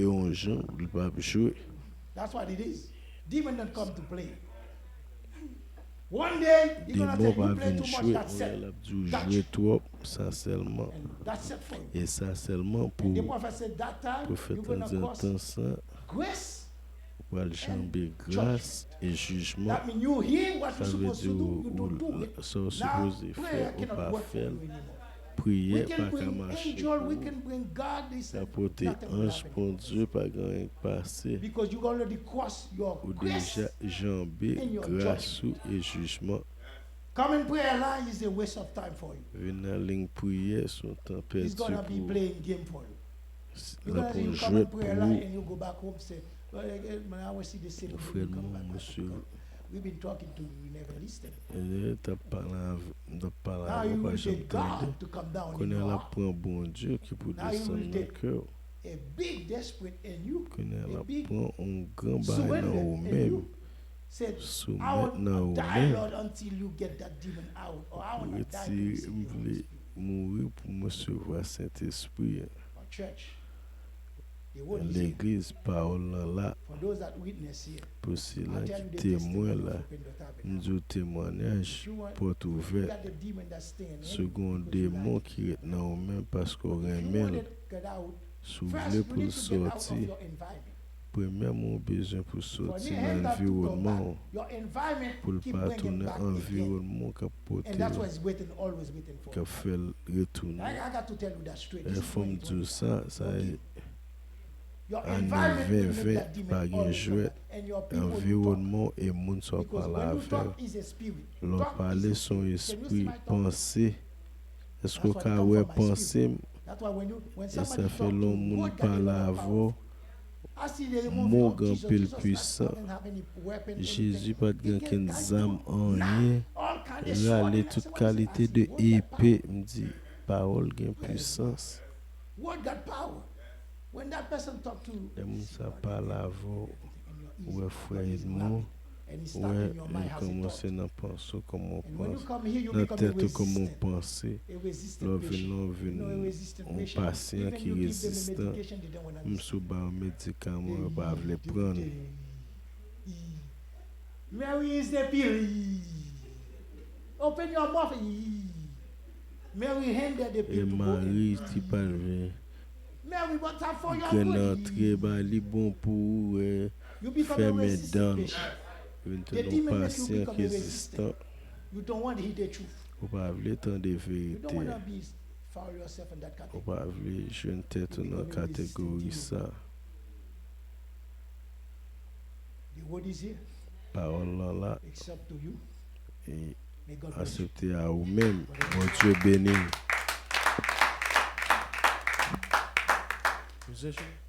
yon jan, li p ap jwe. Demon pa vin jwe, yon lè l ap di w jwe twòp, sa sèlman. E sa sèlman pou ou. Pwofèt lan di nan tan sa, ou pral janbe gras e jijman. Sa vle di ou, ou, sa w sipoze fè, ou pa fè l. Priyè pa ka mache pou ou. Ka pote anj Bondye, pa gen anyen k pase. Ou deja janbe gras ou e jijman. Vin nan liy priyè, se yon tan pèdi pou ou. L ap yon jwèt pou ou. Frè m, mwen, mesye, e, t ap pale avè, m t ap pale avè w, ou pa janm tande. Kounye a l ap pran Bondye ki pou desann nan kè w. Kounye a l ap pran yon gran bagay nan ou menm. Soumèt nan ou menm. Retire, m vle mouri pou m resevwa Sentespri a. Legliz, pawòl lan la. Pou sila ki temwen la, m di w temwayaj, pòt ouvè. Si w gen yon demon ki ret nan ou menm paske w renmen l, si w vle pou l sòti, premyèman, ou bezwen pou sòti nan anviwònman w, pou l pa tounen anviwònman w k ap pote l, k ap fè l retounen. E fò m di w sa, sa e ane ven ven, pa gen jwèt. Anviwònman w e moun sa w pale avè l. Lè w pale, se yon espri, panse. Èske w ka wè panse m? E sa fè lè yon moun pale avè w, Mo gen anpil pwisan. Jezi pa t gen okenn zam, anyen. Rale tout kalite de epe. M di, pawòl gen pwisans. Lè moun sa pale avè w, ou wè frè Edmond, ou wè li kòmanse nan panse w, kòman w panse, nan tèt ou, kòman w panse. Lè w vin la, w vin yon pasyan ki rezistan. M sou ba yo medikaman, yo pa vle pran l. Mary is the pill. Open your mouth. Mary handed the pill to go in. Mari ki pa vle. Mary, but I for your good. Grenn antre ba li bon pou ou, eh, fèmen dan l. Vin tounen yon pasyan ki rezistan. You don't want to hear the truth. Ou pa vle tande verite. You don't want to be foul yourself in that category. Ou pa vle jwenn tèt ou nan kategori sa. The word is here. Pawòl lan la. It's up to you. E aksepte a ou menm. Bondye beni w. Musician.